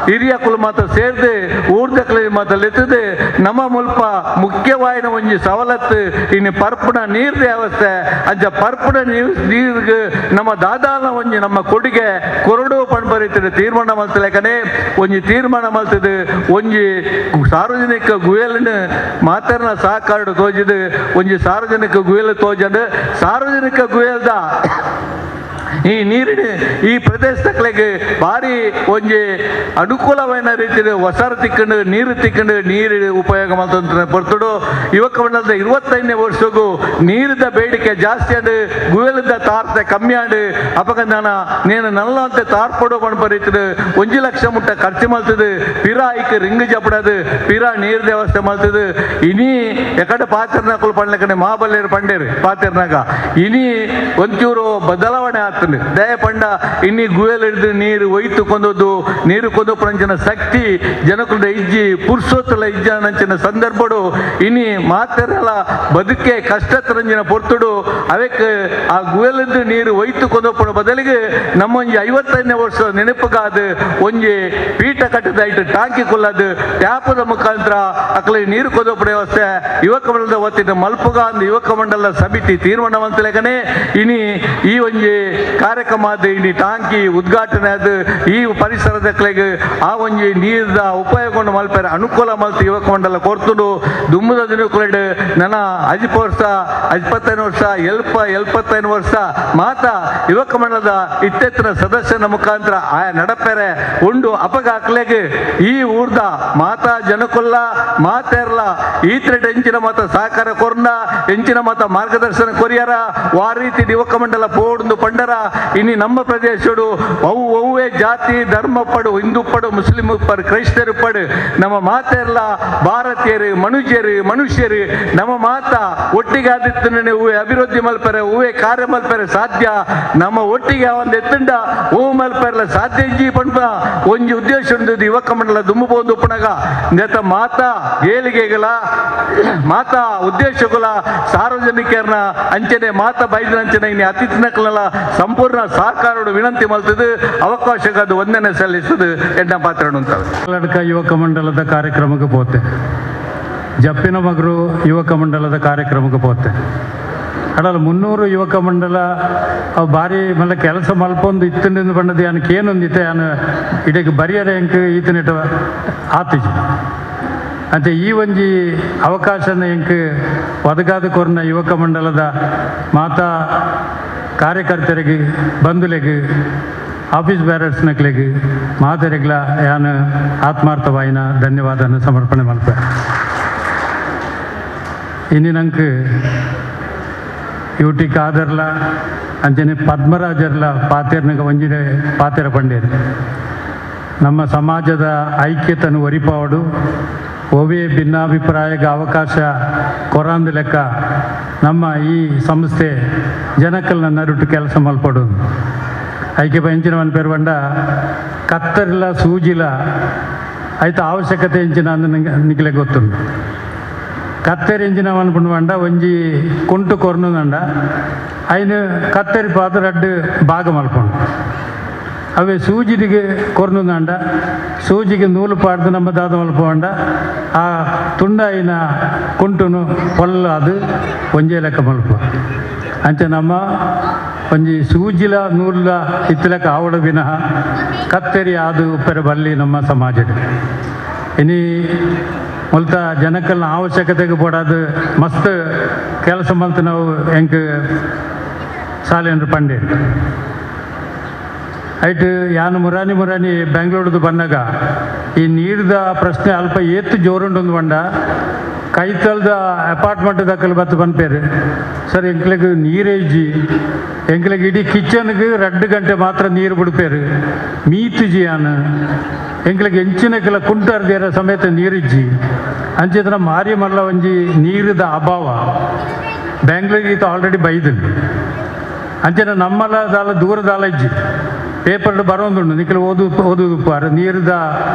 ಹಿರಿಯ ಕುಲ ಮಾತ್ರ ಸೇರಿದು ಊರ್ದಕ್ಲಿ ಮಾತ್ರ ಎತ್ತದೆ ನಮ್ಮ ಮುಲ್ಪ ಮುಖ್ಯವಾಯಿನ ಒಂಜಿ ಸವಲತ್ತು ಇನ್ನು ಪರ್ಪಣ ನೀರ್ದ ವ್ಯವಸ್ಥೆ ಅಂಚ ಪರ್ಪಣ ನೀರಿಗೆ ನಮ್ಮ ದಾದಾನ ಒಂಜಿ ನಮ್ಮ ಕೊಡುಗೆ ಕೊರಡು ಪಣಪರಿತದೆ ತೀರ್ಮಾನ ಮಲ್ತಲೇಕನೆ ಒಂಜಿ ತೀರ್ಮಾನ ಮಲ್ತದೆ ಒಂಜಿ ಸಾರ್ವಜನಿಕ ಗುಯಲನ್ನು ಮಾತರ್ನ ಸಹಕಾರ ತೋಜಿದು ಒಂಜಿ ಸಾರ್ವಜನಿಕ ಗುಯಲು ತೋಜಂಡು ಸಾರ್ವಜನಿಕ ಗುಯಲ್ದ ಈ ನೀರಿನ ಈ ಪ್ರದೇಶದಕ್ಲೆಗ್ ಭಾರಿ ಒಂಜಿ ಅನುಕೂಲವಾದ ರೀತಿಯಲ್ಲಿ ಹೊಸರು ತಿಕ್ಕಂಡು ನೀರು ತಿಕ್ಕಂಡು ನೀರು ಉಪಯೋಗ ಮಲ್ತಂತ ಪೊರ್ತುಡು ಯುವಕ ಮಂಡಲದ 25ನೇ ವರ್ಷಗೂ ನೀರಿದ ಬೇಡಿಕೆ ಜಾಸ್ತಿ ಆಂಡ್ ಗುವೆಲದ ತಾರ್ತೆ ಕಮ್ಮಿ ಆಂಡ್ ಅಪಗಂದಾನ ನೇನು ನಲ್ಲಂತೆ ತಾರ್ಪಡು ಪಣಪ ರೀತಿಡು 1 ಲಕ್ಷ ಮುಟ್ಟ ಖರ್ಚು ಮಲ್ತದು ಪಿರಾ ಐಕ್ ರಿಂಗ್ ಜಪಡದು ಪಿರಾ ನೀರು ವ್ಯವಸ್ಥೆ ಮಲ್ತದು ಇನಿ ಎಕಡೆ ಪಾತಿರ್ನಕುಲು ಪಂಡ್ಲಕನೆ ಮಾಬಲ್ಲೇರು ಪಂಡೇರು ಪಾತಿರ್ನಾಗ ಇನಿ ಒಂಚೂರು ಬದಲಾವಣೆ ಆಗ್ತದೆ. ದಯ ಪಂಡ ಇನ್ನಿ ಗುವೆಲ್ ಹಿಡಿದು ನೀರು ಒಯ್ತು ಕೊಂದದ್ದು ನೀರು ಕೊಂದು ಪಂಚಿನ ಶಕ್ತಿ ಜನಕುಲ ಇಜ್ಜಿ ಪುರುಷೋತ್ತಲ ಇಜ್ಜ ನಂಚಿನ ಸಂದರ್ಭಡು ಇನಿ ಮಾತೆರೆಲ್ಲ ಬದುಕೆ ಕಷ್ಟ ತರಂಜಿನ ಪೊರ್ತುಡು ಅವಕ್ಕೆ ಆ ಗುವೆಲಿದ್ದು ನೀರು ಒಯ್ತು ಕೊಂದೊಪ್ಪನ ಬದಲಿಗೆ ನಮ್ಮೊಂಜಿ 55ನೇ ವರ್ಷ ನೆನಪುಗಾದ ಒಂಜಿ ಪೀಠ ಕಟ್ಟದಾಯ್ತು ಟಾಂಕಿ ಕೊಲ್ಲದು ಟ್ಯಾಪದ ಮುಖಾಂತರ ಅಕ್ಕಲಿ ನೀರು ಕೊಂದೊಪ್ಪನ ವ್ಯವಸ್ಥೆ ಯುವಕ ಮಂಡಲದ ವತಿಯಿಂದ ಮಲ್ಪುಗ ಅಂದ್ ಯುವಕ ಮಂಡಲದ ಸಮಿತಿ ತೀರ್ಮಾನವಂತಲೇಕನೆ ಇನಿ ಈ ಒಂಜಿ ಕಾರ್ಯಕ್ರಮ ಅದು ಇನಿ ಟಾಂಕಿ ಉದ್ಘಾಟನೆ ಅದು ಈ ಪರಿಸರದ ಕ್ಲೆಗ್ ಆ ಒಂಜಿ ನೀರ್ದ ಉಪಯೋಗವನ್ನು ಮಲ್ಪೆರೆ ಅನುಕೂಲ ಮಲ್ತು ಯುವಕ ಮಂಡಲ ಕೊರ್ತುಂಡು. ದುಮ್ಮದ ದಿನಕುಲೆಡ್ ನನ್ನ 15 ವರ್ಷ 25 ವರ್ಷ 75 ವರ್ಷ ಮಾತಾ ಯುವಕ ಮಂಡಲದ ಇತ್ತೆತ್ತಿನ ಸದಸ್ಯನ ಮುಖಾಂತರ ಆಯಾ ನಡಪೆರೆ ಉಂಡು. ಅಪಗ ಅಕ್ಲೆಗ್ ಈ ಊರ್ದ ಮಾತಾ ಜನಕುಲ್ಲ ಮಾತೆರ್ಲ ಈತ್ರೆಡ್ ಎಂಚಿನ ಮಾತ ಸಹಕಾರ ಕೊರ್ನ ಎಂಚಿನ ಮಾತ ಮಾರ್ಗದರ್ಶನ ಕೊರಿಯರ ವಾ ರೀತಿ ಯುವಕ ಮಂಡಲ ಪೋಡುಂದು ಪಂಡರ ಇನಿ ನಮ್ಮ ಪ್ರದೇಶಡು ಅವು ಒವ್ವೇ ಜಾತಿ ಧರ್ಮ ಪಡು ಹಿಂದೂ ಪಡು ಮುಸ್ಲಿಂ ಪಡು ಕ್ರೈಸ್ತರು ಪಡು ನಮ್ಮ ಮಾತೆರ್ಲ ಭಾರತೀಯರು ಮನುಷ್ಯರು ಮನುಷ್ಯರು ನಮ್ಮ ಮಾತ ಒಟ್ಟಿಗೆ ಆದಿತ್ತನೇ ಹೂವೆ ಅಭಿವೃದ್ಧಿ ಮಲ್ಪರೆ ಹೂವೆ ಕಾರ್ಯ ಮಲ್ಪರೆ ಸಾಧ್ಯ. ನಮ್ಮ ಒಟ್ಟಿಗೆ ಒಂದು ಎತ್ತಂಡ ಹೂವು ಮಲ್ಪೆರಲ ಸಾಧ್ಯ ಇಜ್ಜಿ ಪಂಡ ಒಂಜಿ ಉದ್ದೇಶ ಉಂಡು ಯುವಕ ಮಂಡಲ ದುಮ್ಮು ಪೋಂದು ಉಪ್ಪುನಗ ನೆತ ಮಾತಾ ಏಳಿಗೆಗಳ ಮಾತಾ ಉದ್ದೇಶಗಳ ಸಾರ್ವಜನಿಕರನ್ನ ಅಂಚನೆ ಮಾತಾ ಬೈದಿನ ಅಂಚನೆ ಇನ್ನು ಅತಿಥಿನಕಲೆಲ್ಲ ಸಂಪೂರ್ಣ ಸಹಕಾರೋಡು ವಿನಂತಿ ಮಲ್ತದು ಅವಕಾಶಕ್ಕದು ವಂದನೆ ಸಲ್ಲಿಸುವುದು ಎಡ್ಡ ಪಾತ್ರ. ಕರ್ನಾಟಕ ಯುವಕ ಮಂಡಲದ ಕಾರ್ಯಕ್ರಮಕ್ಕೆ ಪೋತೆ, ಜಪ್ಪಿನ ಮಗರು ಯುವಕ ಮಂಡಲದ ಕಾರ್ಯಕ್ರಮಕ್ಕೆ ಪೋತೆ, ಅಡಲ್ಲ 300 ಯುವಕ ಮಂಡಲ ಅವು ಭಾರಿ ಮಲ್ಲ ಕೆಲಸ ಮಲ್ಪೊಂದು ಇತ್ತಿನ ಬಣ್ಣದ ಯಾನಕ್ಕೆ ಏನೊಂದಿತ್ತೆ ಯಾನು ಇಡೀ ಬರಿಯರ ಎಂಕ್ ಈತನಿಟ ಆತಿಜಿ ಅಂಚೆ ಈ ಒಂಜಿ ಅವಕಾಶನ ಎಂಕ್ ಒದಗಾದ ಕೊರ್ನ ಯುವಕ ಮಂಡಲದ ಮಾತಾ ಕಾರ್ಯಕರ್ತರಿಗೆ ಬಂಧುಲೆಗ್ ಆಫೀಸ್ ಬ್ಯಾರರ್ಸ್ನಕ್ಲೆಗ್ ಮಾತರಿಗ್ಲ ಯಾನು ಆತ್ಮಾರ್ಥವಾಯಿನ ಧನ್ಯವಾದನ ಸಮರ್ಪಣೆ ಮಲ್ಪೆ. ಇನ್ನಿನಂಕ್ ಯುಟಿ ಖಾದರ್ಲ ಅಂಚನೆ ಪದ್ಮರಾಜರ್ಲ ಪಾತೇರ್ನಗ ಒಂಜಿನ ಪಾತೇರ ಪಂಡೇರು ನಮ್ಮ ಸಮಾಜದ ಐಕ್ಯತನು ಒರಿಪಾವಡು ಒವೇ ಭಿನ್ನಾಭಿಪ್ರಾಯಕ್ಕೆ ಅವಕಾಶ ಕೊರಾಂದು ಲೆಕ್ಕ ನಮ್ಮ ಈ ಸಂಸ್ಥೆ ಜನಕಲ್ನ ನಡುಟು ಕೆಲಸ ಮಲ್ಪಡು. ಐಕ್ಯ ಎಂಚಿನ ಒಂದು ಪೇರು ಬಂಡ ಕತ್ತರಿಲ್ಲ ಸೂಜಿಲ್ಲ ಆಯ್ತು ಅವಶ್ಯಕತೆ ಎಂಚಿನ ಅಂದು ನಂಗೆ ನಿಕ್ಲೆ ಗೊತ್ತುಂಡು. ಕತ್ತರಿ ಎಂಚಿನ ಅನ್ಪುಂಡು ಬಂಡ ಒಂಜಿ ಕುಂಟು ಕೊರ್ನುಂಡ ಐನು ಕತ್ತರಿ ಪಾತ್ರ ರಡ್ಡು ಭಾಗ ಮಲ್ಪುಂಡು. ಅವೇ ಸೂಜಿಗೆ ಕೊರ್ನುಂಡ ಸೂಜಿಗೆ ನೂಲು ಪಾಡ್ದು ನಮ್ಮ ದಾದ ಮಲ್ಪಂಡ ಆ ತುಂಡಾಯಿನ ಕುಂಟುನು ಪೊಲ್ಲ ಅದು ಒಂಜೇ ಲೆಕ್ಕ ಮಲ್ಪ. ಅಂಚೆ ನಮ್ಮ ಒಂಜಿ ಸೂಜಿಲ ನೂಲ ಇತ್ತಲೆಕ್ಕ ಆವಡ ವಿನಃ ಕತ್ತರಿ ಅದು ಉಪ್ಪರ ಬಲ್ಲಿ ನಮ್ಮ ಸಮಾಜದ ಇನಿ ಮುಲ್ತ ಜನಕ್ಕಲ್ಲ ಅವಶ್ಯಕತೆಗೆ ಪೋಡಾದು ಮಸ್ತ್ ಕೆಲಸ ಮಲ್ತು ನಾವು ಎಂಕ್ ಸಾಲೇಂದ್ರ ಪಂಡೆ ಐಟ್ ಯಾನು ಮುರಾನಿ ಮುರಾನಿ ಬೆಂಗಳೂರ್ದು ಬಂದಾಗ ಈ ನೀರ್ದ ಪ್ರಶ್ನೆ ಅಲ್ಪ ಏತ್ತು ಜೋರುಂಡೊಂದು ಬಂಡ ಕೈತಲ್ದ ಅಪಾರ್ಟ್ಮೆಂಟ್ ದಕ್ಕಲು ಬತ್ತು ಪನ್ಪೇರು ಸರ್ ಎಂಕ್ಲೆಗ್ ನೀರೇ ಇಜ್ಜಿ ಎಂಕ್ಲೆಗ್ ಇಡೀ ಕಿಚನ್ಗೆ 2 ಗಂಟೆ ಮಾತ್ರ ನೀರು ಬಿಡ್ಪೇರು ಮೀತುಜಿ ಯಾನು ಎಂಕ್ಲೆಗ್ ಎಂಚಿನಕ್ಕೆಲ್ಲ ಕುಂಟರ್ದೇರ ಸಮೇತ ನೀರಿಜ್ಜಿ ಅಂಚಿದ್ರ ಮಾರಿ ಮಲ್ಲ ಒಂಜಿ ನೀರಿದ ಅಭಾವ ಬೆಂಗ್ಳೂರಿಗೆ ಈತ ಆಲ್ರೆಡಿ ಬೈದುಂಡು. ಅಂಚನೆ ನಮ್ಮಲ್ಲ ದಾಲ ದೂರದಾಲ ಇಜ್ಜಿ ಪೇಪರ್ ಬರೋಂದುಂಡು ನಿಖಲು ಓದು ಓದುದುಪ್ಪಾರು ನೀರಿದ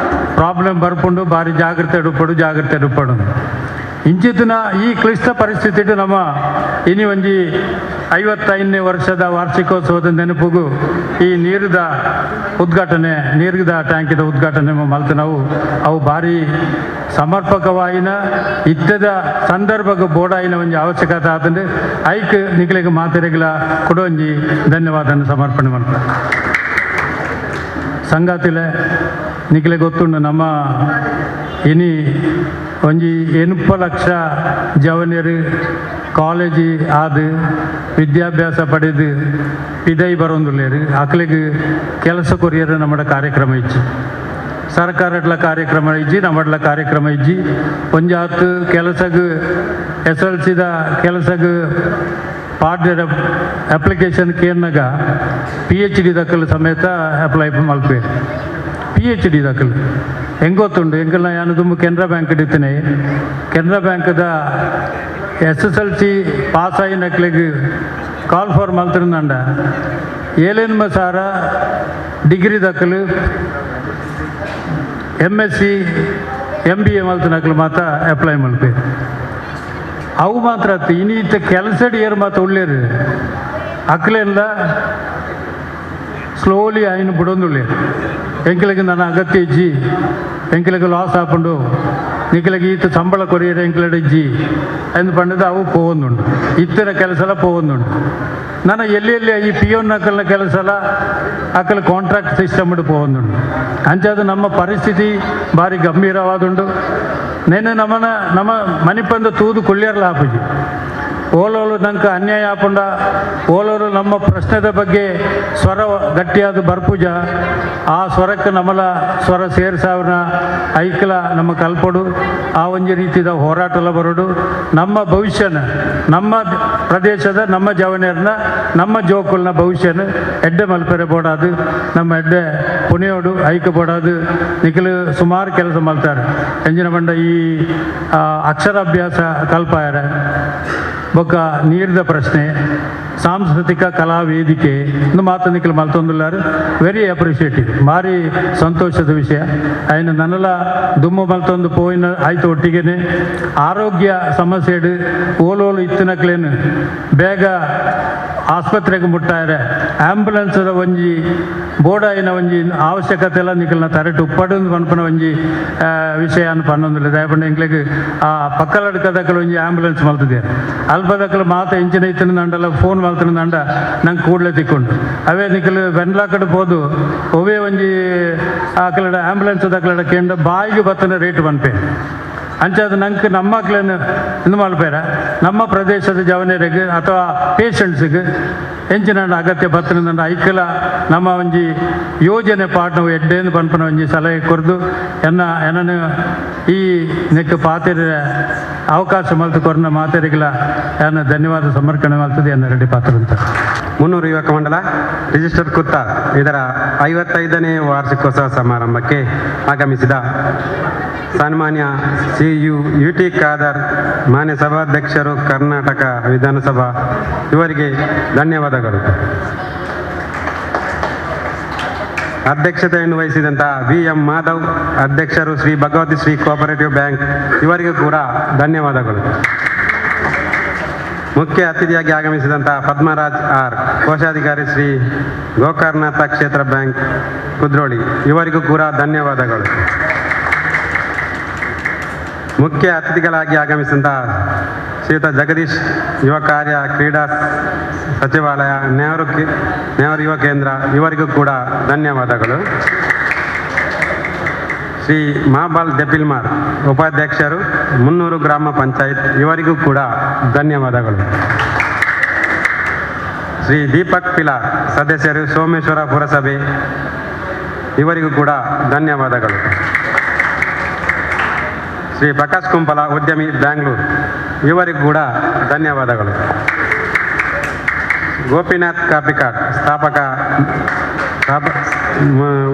ಪ್ರಾಬ್ಲಮ್ ಬರ್ಪುಂಡು ಭಾರಿ ಜಾಗ್ರತೆ ಇಡುಪಡು ಜಾಗ್ರತೆ ಇಡುಪಡು. ಇಂಚಿತ್ತಿನ ಈ ಕ್ಲಿಷ್ಟ ಪರಿಸ್ಥಿತಿ ನಮ್ಮ ಇನಿ ಒಂಜಿ 55ನೇ ವರ್ಷದ ವಾರ್ಷಿಕೋತ್ಸವದ ನೆನಪಿಗೂ ಈ ನೀರಿದ ಉದ್ಘಾಟನೆ ನೀರಿದ ಟ್ಯಾಂಕಿದ ಉದ್ಘಾಟನೆ ಮಲ್ತು ನಾವು ಅವು ಭಾರಿ ಸಮರ್ಪಕವಾಯಿನ ಇತ್ತದ ಸಂದರ್ಭಕ್ಕೆ ಬೋಡಾಯಿನ ಒಂಜಿ ಅವಶ್ಯಕತೆ ಆತಂದು ಐಕ್ ನಿಕ್ಲೆಗ್ ಮಾತೆರೆಗ್ಲ ಕೊಡೊಂಜಿ ಧನ್ಯವಾದನ ಸಮರ್ಪಣೆ ಮಾಡ್ತಾರೆ. ಸಂಗಾತಿಲೆ ನಿಕ್ಲೆ ಗೊತ್ತುಂಡು ನಮ್ಮ ಇನಿ ಒಂಜಿ 8 ಲಕ್ಷ ಜವನಿಯರು College ಆದ್ ವಿದ್ಯಾಭ್ಯಾಸ ಪಡೆದು ಪಿದೈ ಬರೋಂದುಲ್ಲೇರು ಅಕ್ಲೆಗ್ ಕೆಲಸ ಕೊರಿಯರ್ ನಮ್ಮಡ ಕಾರ್ಯಕ್ರಮ ಇಜ್ಜಿ ಸರ್ಕಾರಡ್ಲ ಕಾರ್ಯಕ್ರಮ ಇಜ್ಜಿ ನಮ್ಮಡ್ಲ ಕಾರ್ಯಕ್ರಮ ಇಜ್ಜಿ ಒಂಜಾತ್ ಕೆಲಸಗ್ ಎಸ್ ಎಲ್ ಸಿದ ಕೆಲಸಗ್ ಪಾಡ್ಯರ ಅಪ್ಲಿಕೇಶನ್ ಕೇನ್ನಗ P H D ದಕ್ಕಲು ಸಮೇತ ಅಪ್ಲೈ ಮಲ್ಪೆ P H D ದಕ್ಕಲು ಹೆಂಗೆ ಗೊತ್ತುಂಡು ಎಂಕಲ್ನ ಯಾನು ದುಂಬು ಕೆನರಾ ಬ್ಯಾಂಕ್ ಇಡ್ತೇನೆ Canara ಬ್ಯಾಂಕ್ದ S S L C pass ಆಯಿನಕ್ಲೆಗ್ call for ಮಲ್ತಿರಂಡ ಏಳೆನ್ಮ ಸಾರ ಡಿಗ್ರಿ ದಕ್ಕಲು M S C M B A ಮಲ್ತಿನಕ್ಲು ಮಾತ್ರ ಅಪ್ಲೈ ಮಲ್ಪೆ ಅವು ಮಾತ್ರ ಇನ್ನೀತ ಕೆಲಸಡ್ ಏರು ಮಾತ್ರ ಉಳ್ಳೇರು ಅಕ್ಲೆಲ್ಲ ಸ್ಲೋಲಿ ಆಯ್ನ ಬಿಡೊಂದುಳ್ಳೇರು ಎಂಕಲಿಗೆ ನನ್ನ ಅಗತ್ಯ ಇಜ್ಜಿ ಎಂಕಲಿಗೆ ಲಾಸ್ ಆಪುಂಡು ನಿಕಲಿಗೆ ಈತ ಸಂಬಳ ಕೊರಿಯರ್ ಎಂಕಲಡ ಇಜ್ಜಿ ಎಂದು ಪಂಡದ ಅವು ಪೋವೊಂದುಂಡು ಇತ್ತಿನ ಕೆಲಸ ಎಲ್ಲ ಪೋವೊಂದುಂಡು ನಾನು ಎಲ್ಲಿ ಈ ಪಿ ಒನ್ ಅಕಲ್ನ ಕೆಲಸ ಎಲ್ಲ ಅಕಲ್ ಕಾಂಟ್ರಾಕ್ಟ್ ಸಿಸ್ಟಮ್ ಪೋವೊಂದುಂಡು ಅಂಚಾದ ನಮ್ಮ ಪರಿಸ್ಥಿತಿ ಭಾರಿ ಗಂಭೀರವಾದುಂಡು ನೆನ್ನೆ ನಮ್ಮನ ನಮ್ಮ ಮನಿಪಂದ ತೂದು ಕುಳ್ಳಿಯರ್ಲ ಹಾಪುಜಿ ಓಲೋಲು ನಂಗೆ ಅನ್ಯಾಯ ಆಪುಂಡ ಓಲೋರು ನಮ್ಮ ಪ್ರಶ್ನೆದ ಬಗ್ಗೆ ಸ್ವರ ಗಟ್ಟಿಯಾದ ಬರ್ಪೂಜ ಆ ಸ್ವರಕ್ಕೆ ನಮ್ಮಲ ಸ್ವರ ಸೇರ್ಸಾವನ ಐಕ್ಲ ನಮ್ಮ ಕಲ್ಪಡು ಆ ಒಂಜಿ ರೀತಿದ ಹೋರಾಟಲ ಬರೋಡು ನಮ್ಮ ಭವಿಷ್ಯನ ನಮ್ಮ ಪ್ರದೇಶದ ನಮ್ಮ ಜವನಿಯರ್ನ ನಮ್ಮ ಜೋಕುಲ್ನ ಭವಿಷ್ಯನ ಎಡ್ಡೆ ಮಲ್ಪೆರೆ ಬೋಡಾದು ನಮ್ಮ ಎಡ್ಡೆ ಪುಣಿಯೋಡು ಐಕ ಬೋಡಾದು ನಿಖಲು ಸುಮಾರು ಕೆಲಸ ಮಾಡ್ತಾರೆ ಎಂಜಿನ ಬಂಡ ಈ ಅಕ್ಷರಾಭ್ಯಾಸ ಕಲ್ಪಾಯರ ಬೊಕ್ಕ ನೀರಿದ ಪ್ರಶ್ನೆ ಸಾಂಸ್ಕೃತಿಕ ಕಲಾ ವೇದಿಕೆ ಇಂದು ಮಾತು ನಿಖಲು ಮಲ್ತೊಂದುಲ್ಲಾರು ವೆರಿ ಅಪ್ರಿಷಿಯೇಟಿವ್ ಭಾರಿ ಸಂತೋಷದ ವಿಷಯ ಆಯ್ನ ನನ್ನಲ ದುಮ್ಮು ಮಲ್ತೊಂದು ಪೋಯಿನ ಆಯ್ತು ಒಟ್ಟಿಗೆನೆ ಆರೋಗ್ಯ ಸಮಸ್ಯೆಡು ಓಲೋಲು ಇತ್ತಿನಕ್ಲೇನು ಬೇಗ ಆಸ್ಪತ್ರೆಗೆ ಮುಟ್ಟಾರೆ ಆಂಬ್ಯುಲೆನ್ಸ್ದ ಒಂಜಿ ಬೋರ್ಡಾಯಿನ ಒಂಜಿ ಅವಶ್ಯಕತೆ ಎಲ್ಲ ನಿಖಲ್ನ ತರಟು ಉಪ್ಪಡು ಪನ್ಪನ ಒಂಜಿ ವಿಷಯ ಪನ್ನೊಂದಿಲ್ಲ ದಯಪಂಡ ಎಂಕ್ಲೆಗ್ ಆ ಪಕ್ಕಲಡ್ಕದಕ್ಕಲು ಒಂಜಿ ಆಂಬ್ಯುಲೆನ್ಸ್ ಮಲ್ತದೆ ಅಲ್ಪದಕ್ಕಲು ಮಾತ ಇಂಚಿನ ಇತ್ತಿನ ದಂಡಲ್ಲ ಫೋನ್ ಮಲ್ತಿನ ದಂಡ ನಂಗೆ ಕೂಡಲೇ ತಿಕ್ಕೊಂಡು ಅವೇ ನಿಖಲು ವೆನ್ಲಾಕಡೆ ಪೋದು ಒವೇ ಒಂಜಿ ಆಕಲಡ ಆಂಬ್ಯುಲೆನ್ಸ್ ದಕ್ಕಲಡ ಕೇಂದ್ರ ಬಾಯಿಗೆ ಬತ್ತನ ರೇಟ್ ಪನ್ಪೆ ಅಂಚಾದ ನಂಗೆ ನಮ್ಮ ಮಕ್ಕಳನ್ನು ಇದು ಮಲ್ಪೇರ ನಮ್ಮ ಪ್ರದೇಶದ ಜವನಿಯರಿಗೆ ಅಥವಾ ಪೇಷಂಟ್ಸಿಗೆ ಎಂಚಿನ ಅಗತ್ಯ ಬತ್ತನ ಐಕಲ ನಮ್ಮ ಒಂಜಿ ಯೋಜನೆ ಪಾಠವು ಎಡ್ಡೇನು ಪನ್ಪನ ಒಂಜಿ ಸಲಹೆ ಕೊರ್ದು ಎನ್ನ ಎನ್ನನು ಈ ನೆಕ್ ಪಾತೆರ ಅವಕಾಶ ಮಲ್ತು ಕೊರ್ನ ಮಾತೆರಿಗಲ ಎನ್ನ ಧನ್ಯವಾದ ಸಮರ್ಪಣೆ ಮಾಡ್ತದೆ ಎನ್ನ ರೆಡ್ಡಿ ಪಾತ್ರ ಅಂತ. ಮುನ್ನೂರು ಯುವಕ ಮಂಡಲ ರಿಜಿಸ್ಟರ್ ಕುತ್ತ ಇದರ 55ನೇ ವಾರ್ಷಿಕೋತ್ಸವ ಸಮಾರಂಭಕ್ಕೆ ಆಗಮಿಸಿದ ಸನ್ಮಾನ್ಯ C U U T Khader ಮಾನ್ಯ ಸಭಾಧ್ಯಕ್ಷರು ಕರ್ನಾಟಕ ವಿಧಾನಸಭಾ ಇವರಿಗೆ ಧನ್ಯವಾದಗಳು. ಅಧ್ಯಕ್ಷತೆಯನ್ನು ವಹಿಸಿದಂತಹ ವಿ ಎಂ ಮಾಧವ್ ಅಧ್ಯಕ್ಷರು ಶ್ರೀ ಭಗವತಿ ಶ್ರೀ ಕೋಆಪರೇಟಿವ್ ಬ್ಯಾಂಕ್ ಇವರಿಗೂ ಕೂಡ ಧನ್ಯವಾದಗಳು. ಮುಖ್ಯ ಅತಿಥಿಯಾಗಿ ಆಗಮಿಸಿದಂತಹ ಪದ್ಮರಾಜ್ ಆರ್ ಕೋಶಾಧಿಕಾರಿ ಶ್ರೀ ಗೋಕರ್ಣನಾಥ ಕ್ಷೇತ್ರ ಬ್ಯಾಂಕ್ ಕುದ್ರೋಳಿ ಇವರಿಗೂ ಕೂಡ ಧನ್ಯವಾದಗಳು. ಮುಖ್ಯ ಅತಿಥಿಗಳಾಗಿ ಆಗಮಿಸಿದಂತಹ ಶ್ರೀಯುತ ಜಗದೀಶ್ ಯುವ ಕಾರ್ಯ ಕ್ರೀಡಾ ಸಚಿವಾಲಯ ನೆಹರು ಯುವ ಕೇಂದ್ರ ಇವರಿಗೂ ಕೂಡ ಧನ್ಯವಾದಗಳು. ಶ್ರೀ ಮಹಾಬಾಲ್ ದೆಪಿಲ್ಮಾರ್ ಉಪಾಧ್ಯಕ್ಷರು ಮುನ್ನೂರು ಗ್ರಾಮ ಪಂಚಾಯತ್ ಇವರಿಗೂ ಕೂಡ ಧನ್ಯವಾದಗಳು. ಶ್ರೀ ದೀಪಕ್ ಪಿಲಾರ್ ಸದಸ್ಯರು ಸೋಮೇಶ್ವರ ಪುರಸಭೆ ಇವರಿಗೂ ಕೂಡ ಧನ್ಯವಾದಗಳು. ಶ್ರೀ ಪ್ರಕಾಶ್ ಕುಂಪಲ ಉದ್ಯಮಿ ಬ್ಯಾಂಗ್ಳೂರು ಇವರಿಗೂ ಕೂಡ ಧನ್ಯವಾದಗಳು. ಗೋಪಿನಾಥ್ ಕಾಪಿಕಾಡ್ ಸ್ಥಾಪಕ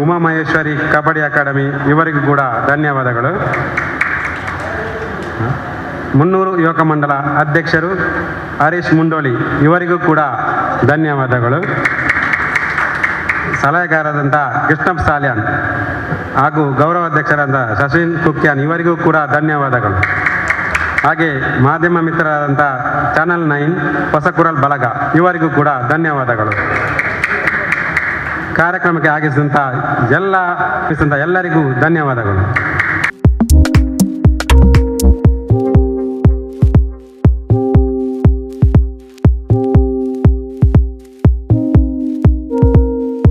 ಉಮಾಮಹೇಶ್ವರಿ ಕಬಡ್ಡಿ ಅಕಾಡೆಮಿ ಇವರಿಗೂ ಕೂಡ ಧನ್ಯವಾದಗಳು. ಮುನ್ನೂರು ಯುವಕ ಮಂಡಲ ಅಧ್ಯಕ್ಷರು ಹರೀಶ್ ಮುಂಡೋಳಿ ಇವರಿಗೂ ಕೂಡ ಧನ್ಯವಾದಗಳು. ಸಲಹೆಗಾರರಾದಂಥ ಕೃಷ್ಣಪ್ಪ ಸಾಲ್ಯಾನ್ ಹಾಗೂ ಗೌರವಾಧ್ಯಕ್ಷರಾದ ಶಶಿನ್ ಕುಕ್ಯಾನ್ ಇವರಿಗೂ ಕೂಡ ಧನ್ಯವಾದಗಳು. ಹಾಗೆ ಮಾಧ್ಯಮ ಮಿತ್ರರಾದಂಥ ಚಾನಲ್ 9 ಹೊಸಕುರಲ್ ಬಳಗ ಇವರಿಗೂ ಕೂಡ ಧನ್ಯವಾದಗಳು. ಕಾರ್ಯಕ್ರಮಕ್ಕೆ ಆಗಿಸಿದಂಥ ಎಲ್ಲರಿಗೂ ಧನ್ಯವಾದಗಳು.